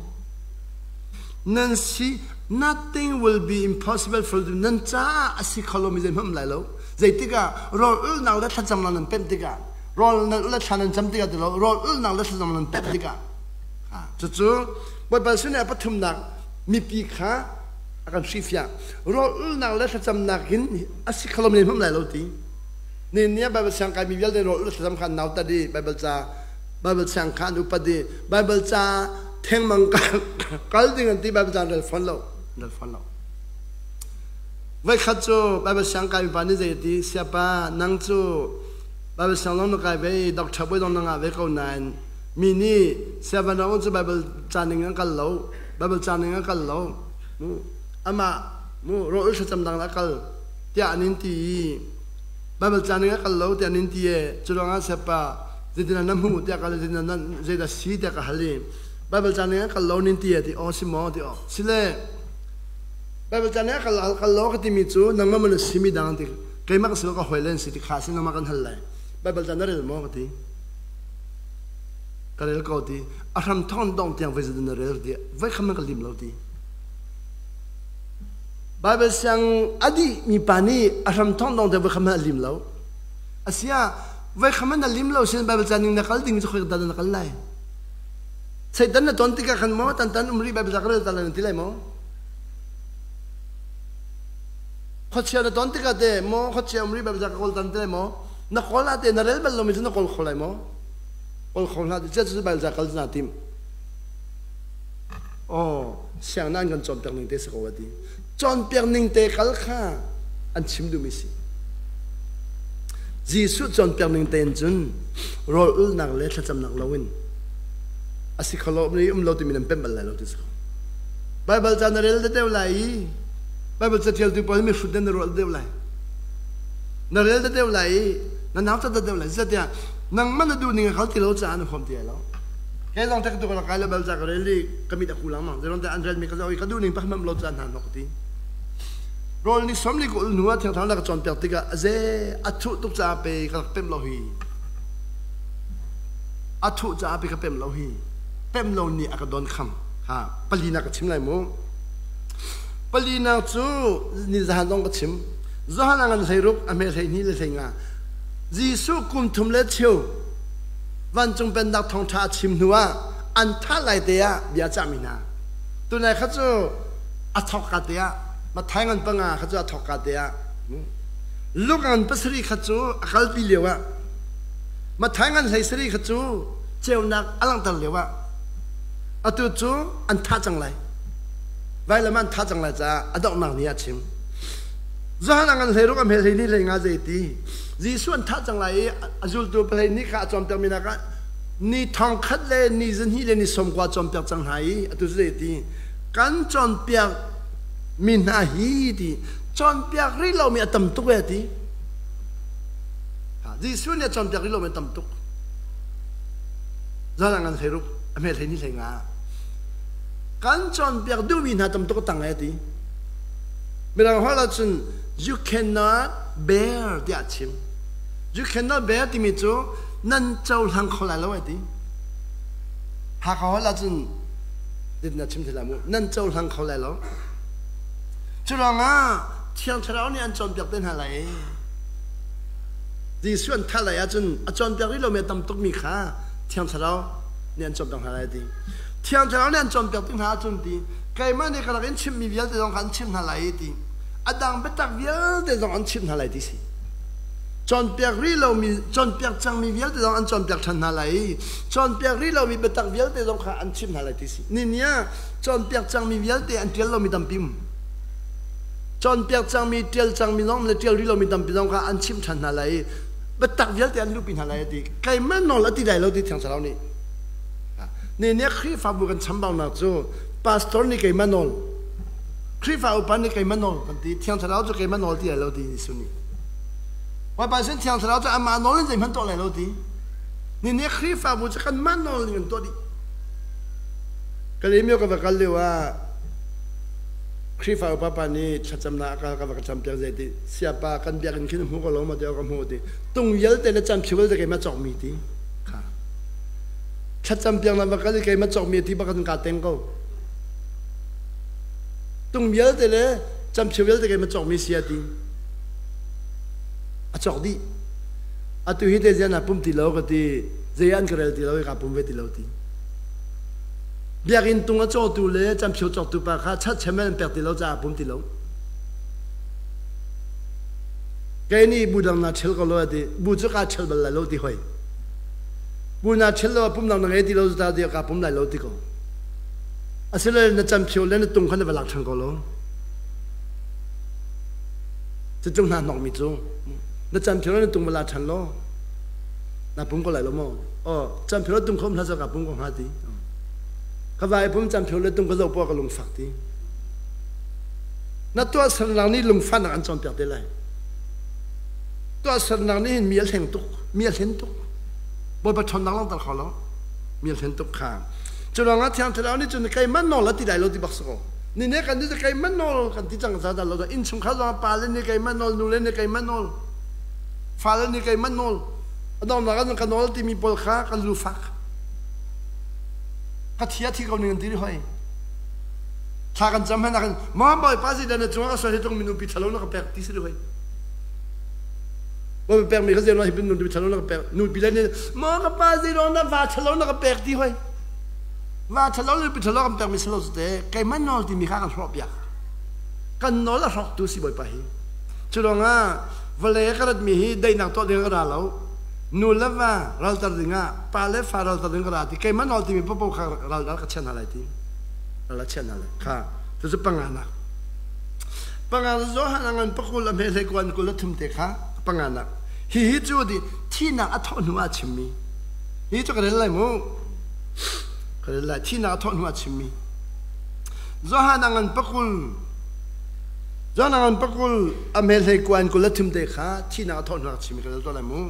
Nan si nothing will be impossible for you. Nan caah a si kho lomi zeihmanh um lai lo. Zeitikah rawl ulhnak le thlacamnak nan pemh tikah rawl le thla nan cam tikah ti lo rawl ulhnak le thlacam nan pemh tikah cucu Bawipa sin a pathumnak mipi kha a kan hrifiah rawl ulhnak le thlacamnak hin a si kho lomi zeihmanh um lai lo ti. Ni ni ah Baibal siang kaimi vialte rawl ulh thlacam kha an nautat i Baibal ca Baibal siang kha an upat i Baibal ca thengmang kal ding an ti Baibal ca an rel fawn lo rel fawn lo. Voikhat cu Baibal siang kaimi pa nih zei a ti siapa nang cu Baibal siang lawng na kai ve i doctor bawi zong na ngah ve ko nain mi nih siapa nang cu Baibal ca ning an kal lo Baibal ca ning an kal lo mu amah mu rawl ulh thlacam dang a kal tiah an in ti i Baibal ca ning a kal lo tiah an in ti e cu ruangah sepa zeitindah na hmuh tiah ka zeitindah na zeidah si tiah ka hal i Baibal ca ning a kal lo nin ti e ti aw si maw ti aw sile Baibal ca ning a kal kal lo ka timi cu nangmah man si mi dang ti keimah ka si lo ka hawi len si ti kha si nangmah kan hal lai Baibal ca na rel maw ka ti ka rel ko ti a hram thong dong tiang voi na rel ti voi kham ka lim lo ti Baibal siang a dihmi pa nih a hram thawngdong te voikhat hmanh a lim lo. Asiah voikhat hmanh na lim lo sin Baibal ca ning na kal ding cu khoika dah na kal lai? Satan na ton tikah khan maw tan tan um rih Baibal ca ka rel ta lai na ti lai maw? Khuachia na ton tikah te maw khuachia um rih Baibal ca ka kawl tan ti lai maw? Na kawl ah te na rel bal lomi cu na kawl kho lai maw? Kawl kho hlah ti cu Baibal ca kal na tim. Aw, siang nan kan cawnpiak ning te si ko a ti. Cawnpiak ning te kal kha an chim duhmi si. Jesuh cawnpiak ning tein cun rawl ulnak le thlacamnak loin a si kho lo um lo timi nan pemh bal lai lo ti si ko. Baibal ca na rel deuh lai i Baibal catialtu pawl mi hrut na rual deuh lai. Na rel deuh lai i na nau cat deuh lai. Zeitiah nangmah na duh ning a kal ti lo caah na huam ti lai lo. Kei zong tek tuk kai le bal ca ka rel i ka mit a ku lengmang. Zeiruang tiah an relmi ka zoh i ka duh ning pakhat lo ca hna nok ti. Rawl ni som li ka ul hnu ah thiang thlarau ka cawnpiak tikah a ze a thuh tuk caah pe ka rak pemh lo hi. A thuh caah pe ka pemh lo hi. Pemh lo nih a ka don kham. Ha palinak ka chim lai mu. Palinak cu ni zahan zong ka chim. Zahan a ngan 16 a hme 12 le 15. Jesuh kum thum le cheu vancung pennak thawngṭha a chim hnu ah an thah lai te ah bia a cahmi hna. Tunai kha cu a thawkka te ah Matthai ngan panga kha cu a thawkka te ah Luke ngan pasarih kha cu a kalpi lio ah Matthai ngan 17 kha cu ceunak a langhter lio ah atu cu an thah cang lai. Vailam an thah cang lai caah a donghnak ni ah a chim. Johan a ngan 16 a hme 12 15 zei ti Jesuh an thah cang lai i a zultu pahleihnih nih kha a cawnpiakmi hna kha ni thongkhat le ni zahnih le ni sawmkua cawnpiak cang hna i atu cu zei ti kan cawnpiak mi hna hi ti cawnpiak rih lomi a tam tuk e ti Jesuh nih a cawnpiak rih lomi a tam tuk zan ah ngan 16 a hme 12 15 kan cawnpiak duhmi hna tam tuk a tang e ti mirang holh ahcun you cannot bear tiah a chim. You cannot bear timi cu nan cohlang kho lai lo ai ti. Hakha holh ahcun na chim thai lai mu. Nan cohlang kho lai lo. Cu ruangah Thiang Thlarau nih an cawnpiak te hna lai. Jesuh an thah lai ahcun a cawnpiak rih lomi a tam tukmi kha Thiang Thlarau nih an cawnpiak hna lai ti. Thiang Thlarau nih an cawnpiak tik hna ahcun ti keimah nih ka rak in chimhmi vialte zong kha an chimh hna lai ti. A dang biatak vialte zong an chimh hna lai ti si. Cawnpiak rih lomi cawnpiak cangmi vialte zong an cawnpiak ṭhan hna lai i cawnpiak rih lomi biatak vialte zong kha an chimh hna lai ti si. Nini ah cawnpiak cangmi vialte an ṭial lomi tampi um. Cawnpiak cangmi, ṭial cangmi zong le ṭial rih lomi tampi zong kha an chimh ṭhan hna lai i Biatak vialte an luhpi hna lai a ti. Keimah nawl a ti lai lo ti Thiang Thlarau nih. Ni nih Khrihfabu kan chambaunak cu pastor nih keimah nawl, Khrihfa upa nih keimah nawl kan ti. Thiang Thlarau cu keimah nawl ti lai lo ti Jesuh nih. Bawipa sin Thiang Thlarau cu amah nawl in zeihmanh tuah lai lo ti. Ni nih Khrihfabu cu kanmah nawl in kan tuah dih. Kalaymyo ka va kal lio ah Khrihfa upa pa nih thlacamnak a ka va ka campiak zei ti siapa kan biakinn khin hmu ko lo ma tiah ka hmu ti tung vialte le cam vialte keimah cawkmi ti kha thlacam piak na va kal i keimah cawkmi ti bak ka teng ko tung vialte le cam vialte keimah cawkmi sia ti a cawk dih atu hi te zian pum ti lo ka ti zei an ka rel ti lo i ka pum ve ti lo ti Biakinn tung a cawtu le camphio cawktu pa kha chatchem an pek ti lo caah pum ti lo. Kei nih bu dang na ṭhel ko lo a ti. Bu cu kaa ṭhel bal lai lo ti hoi. Bu na ṭhel lo ah pum dang na ngei ti lo ta ti kaa pum lai lo ti ko. Asilo na camphio le na tung kha na va lak ṭhan ko lo. Cucu hna hnokmi cu na camphio le na tung va la ṭhan lo. Na pum ko lai lo maw? Aw, camphio le tung khom hla ka pum ko hnga ti. Ka vai pum camphio le tung ka zoh poah ka lungfak ti. Na tuahsernak nih lungfahnak an cawnpiak te lai. Tuahsernak nih hin mi a hleng tuk, mi a hlen tuk. Bawipa ṭhawnnak langhter kho lo. Mi a hlen tuk kha. Cu ruangah Thiang Thlarau nih cun keimah nawl a ti lai lo ti bak si ko. Ni ne kan nih keimah nawl kan ti cang za lo. Innchungkhar zong pa le nih keimah nawl, nu le nih keimah nawl. Fale nih keimah nawl. A donghnak ah ka nawl timi pawl kha kan lufak. Ka thi a thi ko ning an ti hoi. Thla kan cam hmanh ah khan ma Bawipa zeidah na cungah ka sual hi tung minu pi thalo na ka pek ti si hoi. Bawipa pek mi kha zei hi nu pi thalo na ka pek. Nu pi le nih ma ka pa zei na va thalo na ka pek ti hoi. Va thalo nu pi thalo kan pek mi salo te keimah nawl timi kha kan hrawh piak. Kan nawl a hrawk tu si Bawipa hi. Cu ruangah vawlei ka ratmi hi daihnak tuah ding ka ra lo. Nu le va ralter dingah pa le fa ralter ding ka ra ti keimah nawl timi paohpaoh kha ral ral ka chiah hna lai ti. Ral a chiah hna lai. Kha cucu panganak. Panganak Johan a ngan pakul a hme hlei kuan kul a thum te kha panganak. Hihi cu di thihnak a thawh hnu ah chimmi. Hi cu ka rel lai mu. Ka rel lai thihnak a thawh hnu ah chimmi. Johan a ngan pakul Johan a ngan pakul a hme hlei kuan kul a thum te kha thihnak a thawh hnu ah chimmi ka rel tuah lai mu.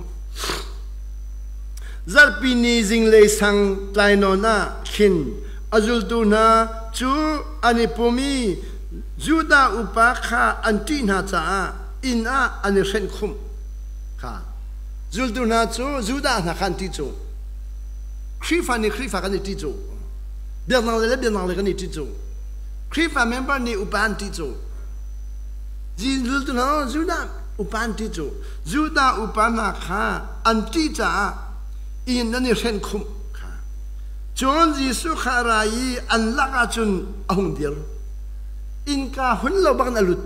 Zarhpi ni zinglei sang tlai nawn ah khin a zultu hna cu an i pum i Judah upa kha an ṭih hna caah inn ah an i hrenh khumh kha. Zultu hna cu Judah hna kha an ṭih cu. Khrihfa nih Khrihfa kan i ṭih cu. Biaknak le biaknak le kan i ṭih cu. Khrihfa member nih upa an ṭih cu. Zultu hna Judah upa an ṭih cu. Judah upa hna kha an ṭih caah inn an i hrenh khumh kha. Cun Jesuh kha a ra i an lakah cun a hung dir. Innka hun lo bak in a lut.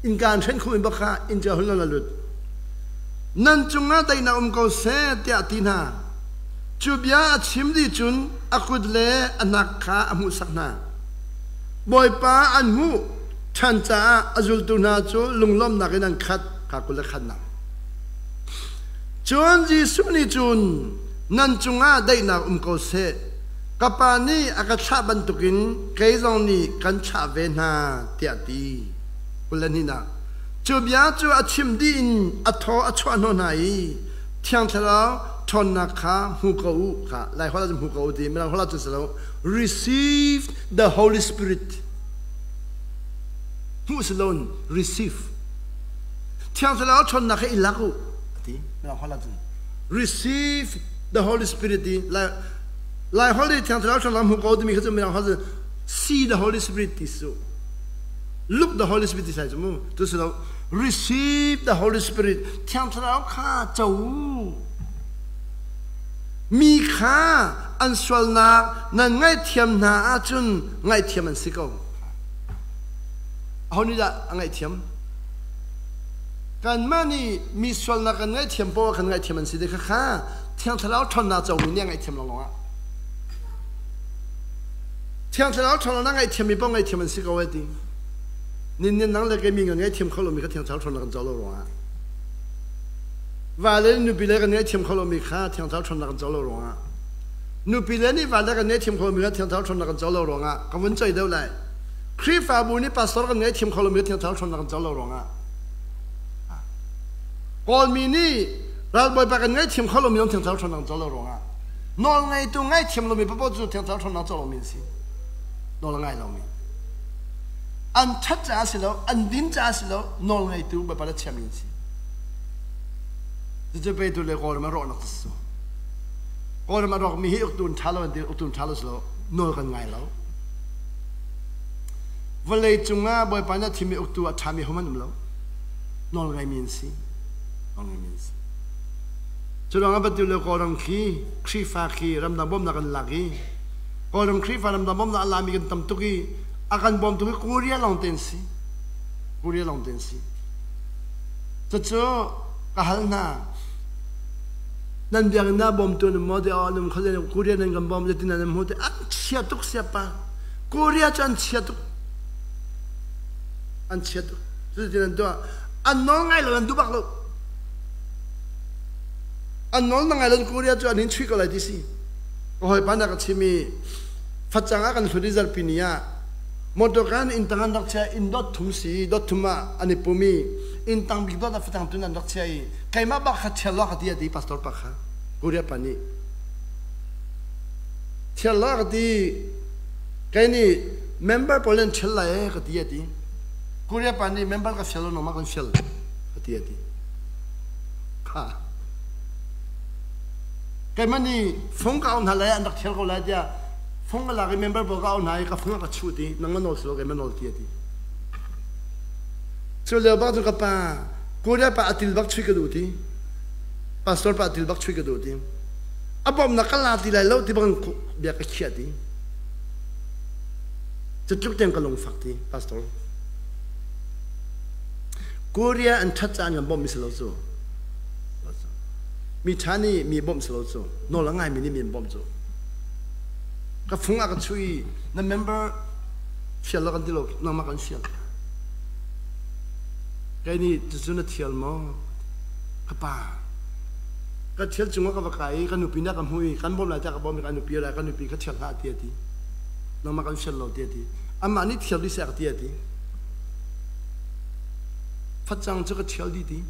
Innka an hrenh khumh in bak kha innka hun lo in a lut. Nan cungah daihnak um ko seh tiah a ti hna. Cu bia a chim dih cun a kut le a hnak kha a hmuhsak hna. Bawipa an hmuh ṭhan caah a zultu hna cu lunglawmhnak in an khat kha kul le khatnak. Cun Jesuh nih cun nan cungah daihnak um ko seh. Ka Pa nih a ka thlah bantukin kei zong nih kan thlah ve hna tiah a ti. Kul le hnihnak. Cu bia cu a chim dih in a thaw a chuah hnawh hna i Thiang Thlarau ṭhawnnak kha hmu ko u kha Lai holh ah cun hmu ko u ti Mirang holh ah cun si lo receive the Holy Spirit hmuh si loin receive Thiang Thlarau ṭhawnnak kha i lak u a ti Mirang holh ah cun receive the Holy Spirit ti Lai Lai holh i Thiang Thlarau ṭhawnnak hmu ko timi kha cu Mirang holh cun see the Holy Spirit ti su look the Holy Spirit ti sai cu mu tu si lo receive the Holy Spirit Thiang Thlarau kha co u mi kha an sualnak nan ngaihthiam hna ahcun ngaihthiam an si ko aho nih dah a ngaihthiam kanmah nih mi sualnak kan ngaihthiam poah kan ngaihthiam an si te kha kha Thiang Thlarau ṭhawnnak comi nih a ngaihthiam lawnglawng ah Thiang Thlarau ṭhawnnak ngaihthiam mi paoh ngaihthiam an si ko ai ti nin nin nang le kei mi ngan ngaihthiam kho lomi kha Thiang Thlarau ṭhawnnak kan co lo ruangah. Vale nih nupi le kan ngaihthiam kho lomi kha Thiang Thlarau ṭhawnnak kan co lo ruangah nupi le nih vale kan ngaihthiam kho lomi kha Thiang Thlarau ṭhawnnak kan co lo ruangah ka vun ceih deuh lai. Khrihfabu nih pastor kan ngaihthiam kho lomi kha Thiang Thlarau ṭhawnnak kan co lo ruangah Kawlmi nih ralbawipa kan ngaihthiam kho lomi zong Thiang Thlarau ṭhawnnak kan co lo ruangah nawlngeitu ngaihthiam lomi paoh cu Thiang Thlarau ṭhawnnak co lomi an si. Nawl a ngai lomi. An ṭhat caah si lo, an din caah si lo, nawlngeitu Bawipa le chiami an si. Cucu petu le Kawlram a rawhnak cu si. Kawlram a rawkmi hi uktu an ṭha lo an ti, uktu an ṭha lo si lo, nawl kan ngai lo. Vawlei cungah Bawipa nih a thimmi uktu a ṭhami hom an um lo. Nawl ngaimi an si. Nawl ngaimi an si. Cu ruangah batu le Kawlram khi Khrihfa khi ramdang bawmhnak an lak i Kawlram Khrihfa ramdang bawmhnak a lami kan tam tuk i a kan bawmtu hi Korea lawng te an si. Korea lawng te an si. Cucu ka hal hna. Nan biakinn ah bawmtu nan maw te aw nan khawle Korea nan kan bawm zeitin nan hmu te an chia tuk siapa. Korea cu an chia tuk. An chia tuk. Cutin an tuah. An nawl ngai lo an duh bak lo. An nawl na ngai lo Korea cu an hin chui ko lai ti si. Ka hawipa na ka chim i facang ah kan hlut i zarhpi ni ah motor kan inn tang an rak chia inn dot thum si dot thum ah an i pum i inn tang bik dot ah facang tun an rak chia i keimah bak kha thial lo ka ti a ti pastor pa kha Korea pa nih thial lo ka ti kei nih member pawl an thial lai e ka ti a ti Korea pa nih member ka fial lo nangmah kan fial ka ti a ti kha Keimah nih fung ka auh hna lai an rak thial ko lai tiah fung ka lak i member pawl ka auh hna i ka fung a ka chuh ti nang na nawl si lo keimah nawl ti a ti. Cu lio bak cu ka pa Korea pa a til bak chui ka duh ti. Pastor pa a til bak chui ka duh ti. A bawmnak ka la ti lai lo ti bang bia ka khiah ti. Cu tluk tiang ka lungfak ti pastor. Korea an ṭhat caah an kan bawmh mi si lo cu. Mi ṭha nih mi bawmh si lo cu nawl a ngaimi nih mi an bawmh cu. Ka fung ah ka chuh i na member fial lo kan ti lo nangmah kan fial. Kei nih cucu na thial maw? Ka pa ka thial cungah ka va kai i ka nupi nih a ka hmuh i kan bawmh lai tiah ka bawmh i ka nupi lai ka nupi ka thial hlah ti a ti. Nangmah kan fial lo ti a ti. Amah nih thial dih seh ka ti a ti. Facang cu ka thial dih ti.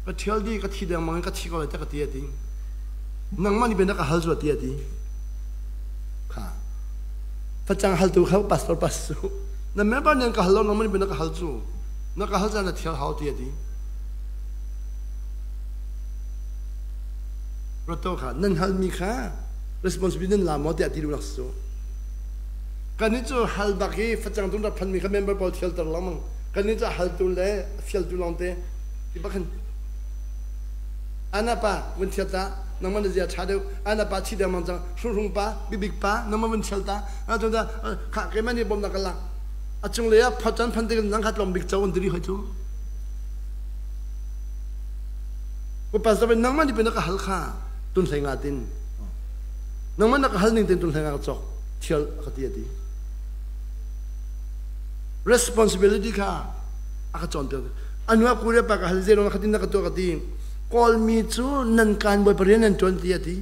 Ka ṭhial dih, ka thi dengmang in ka thi ko lai tiah ka ti a ti. Nangmah nih bia na ka hal cu a ti a ti. Kha. Facang haltu kha pastor pas cu. Na member nih an ka hal lo, nangmah nih bia na ka hal cu. Na ka hal caan na thial hau ti a ti. Rato kha nan halmi kha responsibility nan la maw tiah ti duhnak si cu. Kannih cu hal bak i facang tung rak phanmi kha member pawl thialter lengmang. Kannih cu haltu le fialtu lawngte ti bak hin ana pa vun thial ta nangmah na zia ṭha deuh ana pa thi dengmang cang hrungrung pa bibik pa nangmah vun thial ta cun kha keimah nih bawmnak ka lak a cunglei ah phot cun phan tik nang kha tlawm bik co an tiri hoi cu ko pastor nangmah nih na ka hal kha tun hlei nga tin nangmah na ka hal ning tin tun hlei nga ka cawk thial ka ti a ti responsibility kha a ka cawnpiak anu a kure pa ka hal zeirong khatin na ka tuah ka ti kawlmi cu nan kaan bawipa rian nan tuan ti a ti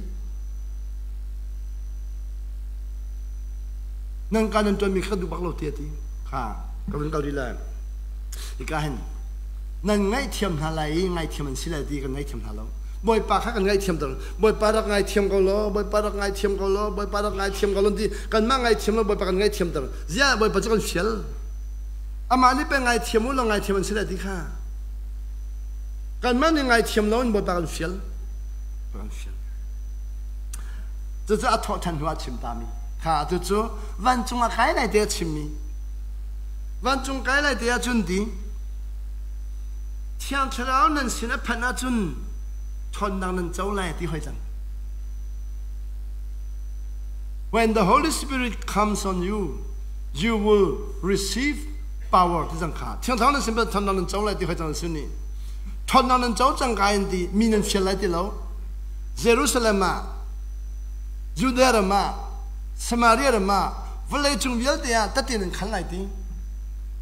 nan kaan nan tuanmi kha duh bak lo ti a ti kha ka vun kal rih lai hika hin nan ngaihthiam hna lai i ngaithiam an si lai ti kan ngaihthiam hna lo bawipa kha kan ngaihthiam ter bawipa rak ngaithiam ko law bawipa rak ngaithiam ko law bawipa rak ngaithiam ko law ti kanmah ngaithiam lo bawipa kan ngaihthiam ter ziah bawipa cu kan fial Amah nih pei ngaithiam u law ngaithiam an si lai ti kha kanmah nih ngaithiam lo in Bawipa kan fial. Kan fial. Cucu a thawh ṭhan hnu ah chim tami. Kha cucu vancung ah kai lai te a chimmi. Vancung kai lai te ahcun ti Thiang Thlarau nan sin a phanh ahcun ṭhawnnak nan co lai ti hoi cang. When the Holy Spirit comes on you, you will receive power ti cang kha thiang thlarau nan sin ṭhawnnak nan co lai ti hoi cang sin nih ṭhawnnak nan co cang ka in ti mi nan fial lai ti lo Jerusalem ah Judea ram ah Samaria ram ah vawlei cung vialte ah tate nan khan lai ti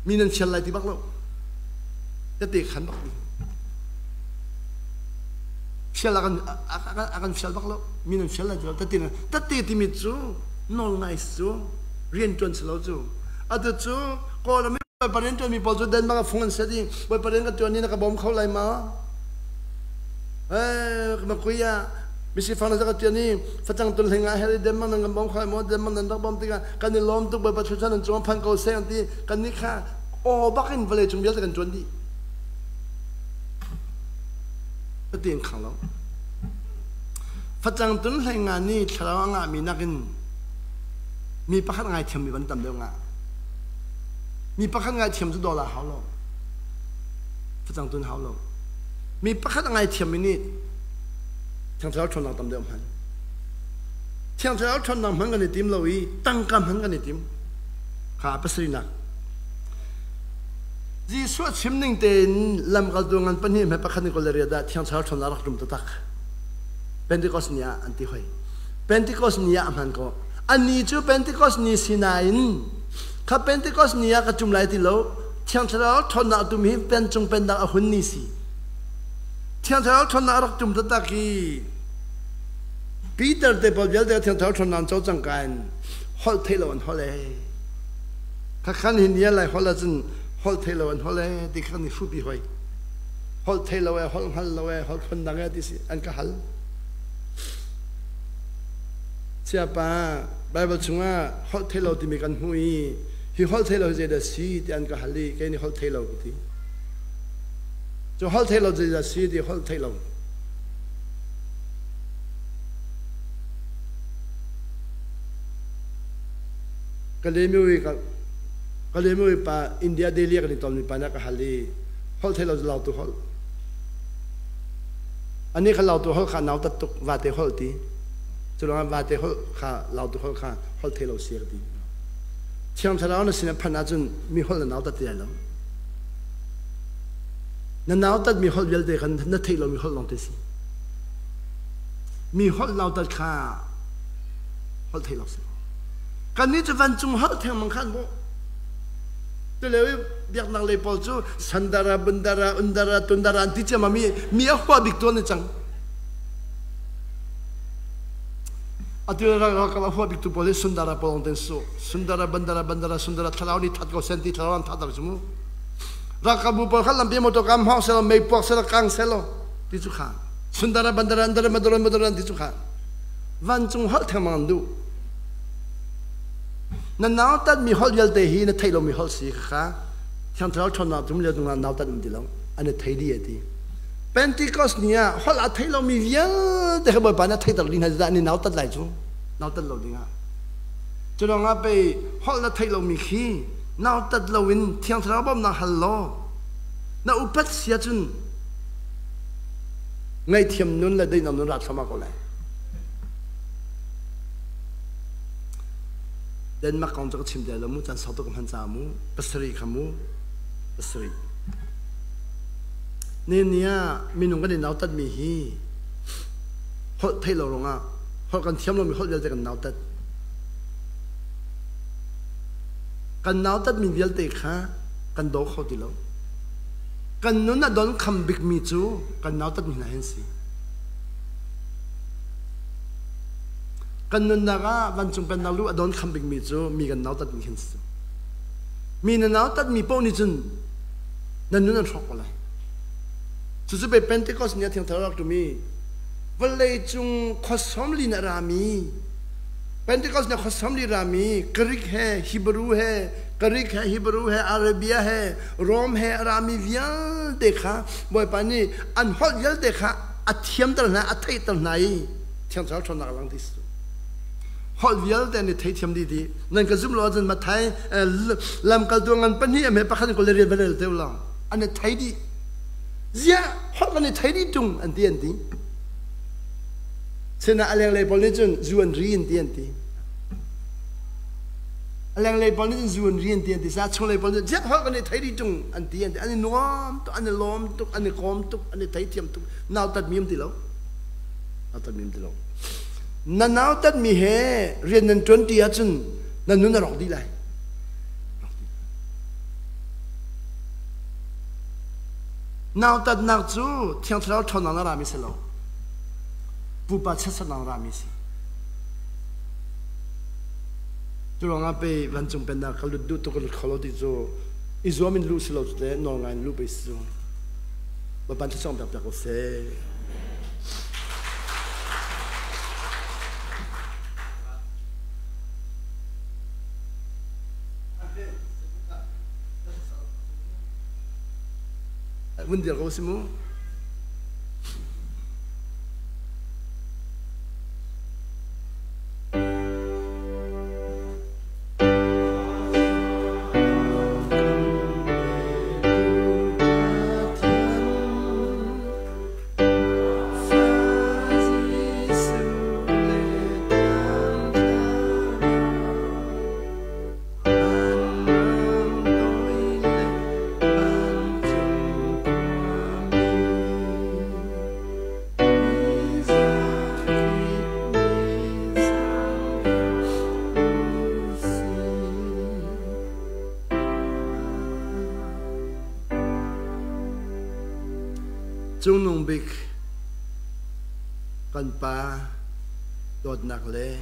mi nan fial lai ti bak lo tate khan bak ti. Fial a kan a kan fial bak lo. Mi nan fial lai ti lo. Tati tati timi cu nawl ngai cu rian ṭuan si lo cu. Atu cu Kawlram i Bawipa rian ṭuanmi pawl cu Denmark ah fung an set i Bawipa rian ka ṭuan i na ka bawm kho lai ma? Eh, makui ah misifak na ka ṭuan i facang tun hleng ah her i Denmark nan kan bawm kho lai maw? Denmark nan rak bawm tikah kan i lawm tuk Bawipa thluachuah nan cung ah phan ko seh an ti. Kannih kha aw bak in vawlei cung vialte kan ṭuan dih. Ati in khang lo. Facang tun hlei nga nih thlarau a ngahmi nakin mi pakhat ngaithiammi van tam deuh ngah. Mi pakhat ngaithiam cu dollar hau lo. Facang tun hau lo. Mi pakhat a ngaithiammi nih Thiang Thlarau ṭhawnnak tam deuh hman. Thiang Thlarau ṭhawnnak hman kan i tim lo i tangka hman kan i tim. Kha pasarihnak. Jesuh a chim ning tein lamkaltu ngan pahnih hme pakhat ni kul le riat ah Thiang Thlarau ṭhawnnak rak ṭum taktak. Pentecost ni ah an ti hoi. Pentecost ni ah a hman ko. Ani cu Pentecost ni sinain kha Pentecost ni ah ka ṭum lai ti lo. Thiang Thlarau ṭhawnnak tum hi pen cung pennak a hun ni si. Thiang Thlarau ṭhawnnak a rak ṭum taktak i Peter te pawl vialte Thiang Thlarau ṭhawnnak an co cang ka in holh theih lo an holh ee. Khakhan hi nia lai holh ahcun holh thei lo an holh ee ti kha kan i hruhpi hoi. Holh thei lo ee, holh hngal lo ee, holh phun dang ee ti si an ka hal. Siapa Bible chungah holh thei lo timi kan hmuh i hi holh thei lo hi zeidah si ti an ka hal i kei nih holh thei lo ka ti. Cu holh thei lo zeidah si ti holh thei lo. Kalaymyo pa India Delhi ah kan i tonmi pa nih a ka hal i holh thei lo cu lautu holh. Anih kha lautu holh kha nautat tuk vate holh ti. Cu lawngah vate holh kha lautu holh kha holh thei lo si ka ti. Thiang Thlarau na sin a phanh ahcun mi holh na nautat ti lai lo. Na nautat mi holh vialte kha na theih lomi holh lawng te si. Mi holh nautat kha holh thei lo si. Kannih cu vancung holh thengmang kha an bawh. Tulio i biaknak lei pawl cu Sandara, Bundara, Undara, Tundara an ti ciammam mi mi a hua bik tuan ni cang. Atu ralkap a hua bik tu pawl hi Sundara pawl ten su. Sundara, Bandara, Bandara, Sundara thlarau nih that ko sen ti thlarau an that cu mu. Ralkapbu pawl kha lampi motor kam hmang selaw mei puak selaw kang selaw ti cu kha. Sundara, Bandara, Andara, Madara, Madara ti cu kha. Vancung holh thengmang an duh. Na nautatmi holh vialte hi na theih lomi holh si kha Thiang Thlarau ṭhawnnak tum lio cungah nautat um ti lo an i thei dih a ti. Pentecost ni ah holh a thei lomi vialte kha Bawipa nih a theihter dih hna dah an i nautat lai cu nautat lo dingah. Cu ruangah pei holh na theih lomi khi nautat loin Thiang Thlarau bawmhnak hal law na upat si ahcun ngaihthiam nun le daihnak nun ra thluahmah ko lai. Denmark kong cu ka chim ti lo mu caan sau tuk ka hman caah mu pasarih kha mu pasarih ne ni ah minung kan i nautatmi hi holh theih lo ruangah holh kan thiam lomi holh vialte kan nautat kan nautatmi vialte kha kan daw kho ti lo kan nun a don kham bikmi cu kan nautatmi hna hin si Kan nunnak ah vancung pennak lu a don kham bikmi cu mi kan nautatmi khin si. Mi na nautatmi paoh nih cun na nun an hrawk ko lai. Cucu pei Pentecost ni ah Thiang Thlarau rak ṭum i vawlei cung khua sawmli in a rami Pentecost ni ah khua sawmli rami Greek he Hebrew he Greek he Hebrew he Arabia he Rome he a rami vialte kha Bawipa nih an holh vialte kha a thiamter hna a theihter hna i Thiang Thlarau ṭhawnnak a lang ti si. Holh vialte an i theithiam dih dih. Nan ka zumh lo ahcun Matthai lamkaltu ngan pahnih a pakhat in kul le riat va rel te u law an i thei dih. Ziah holh kan i thei dih ṭung an ti an ti. Sinah a lenglei pawl nih cun zu an ri an ti an ti. A lenglei pawl nih cun zu an ri an ti an ti. Sa chunglei pawl nih ziah holh kan i thei dih ṭung an ti an ti. An i nuam tuk, an i lawm tuk, an i kawm tuk, an i theithiam tuk. Nautat mi um ti lo. Nautatmi um ti lo. Na nautatmi he rian nan ṭuan ti ahcun na nun a rawk dih lai. Nautatnak cu Thiang Thlarau ṭhawnnak na rami si lo. Pupa chiatsernak rami si. Cu ruangah pei vancung pennak ka lut duh tuk ka lut kho lo ti cu i zuam in luh si lo cu te nawl ngai in luh pei si cu. Bawipa thluachuah pek piak ko seh. Vun dir ko si mu. Cungnung bik kan Pa dawtnak le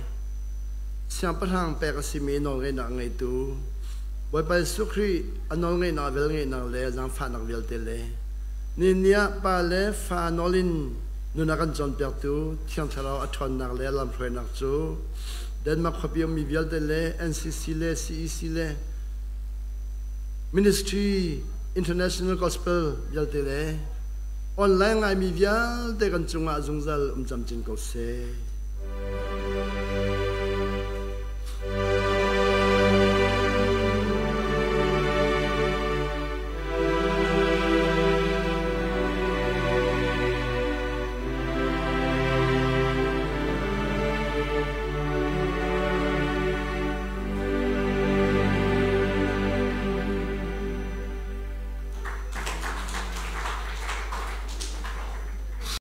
Siangpahrang pek a simi nawlngeihnak ngeitu Bawipa Jesuh Khrih a nawlngeihnak velngeihnak le zaangfahnak vialte le Nihin ah Pa le Fa nawl in nun a kan cawnpiaktu Thiang Thlarau a ṭhawnnak le a lamhruainak cu Denmark khuapi ummi vialte le NCC le CEC le Ministry International Gospel vialte le online ngaimi vialte kan cungah zungzal um camcin ko seh.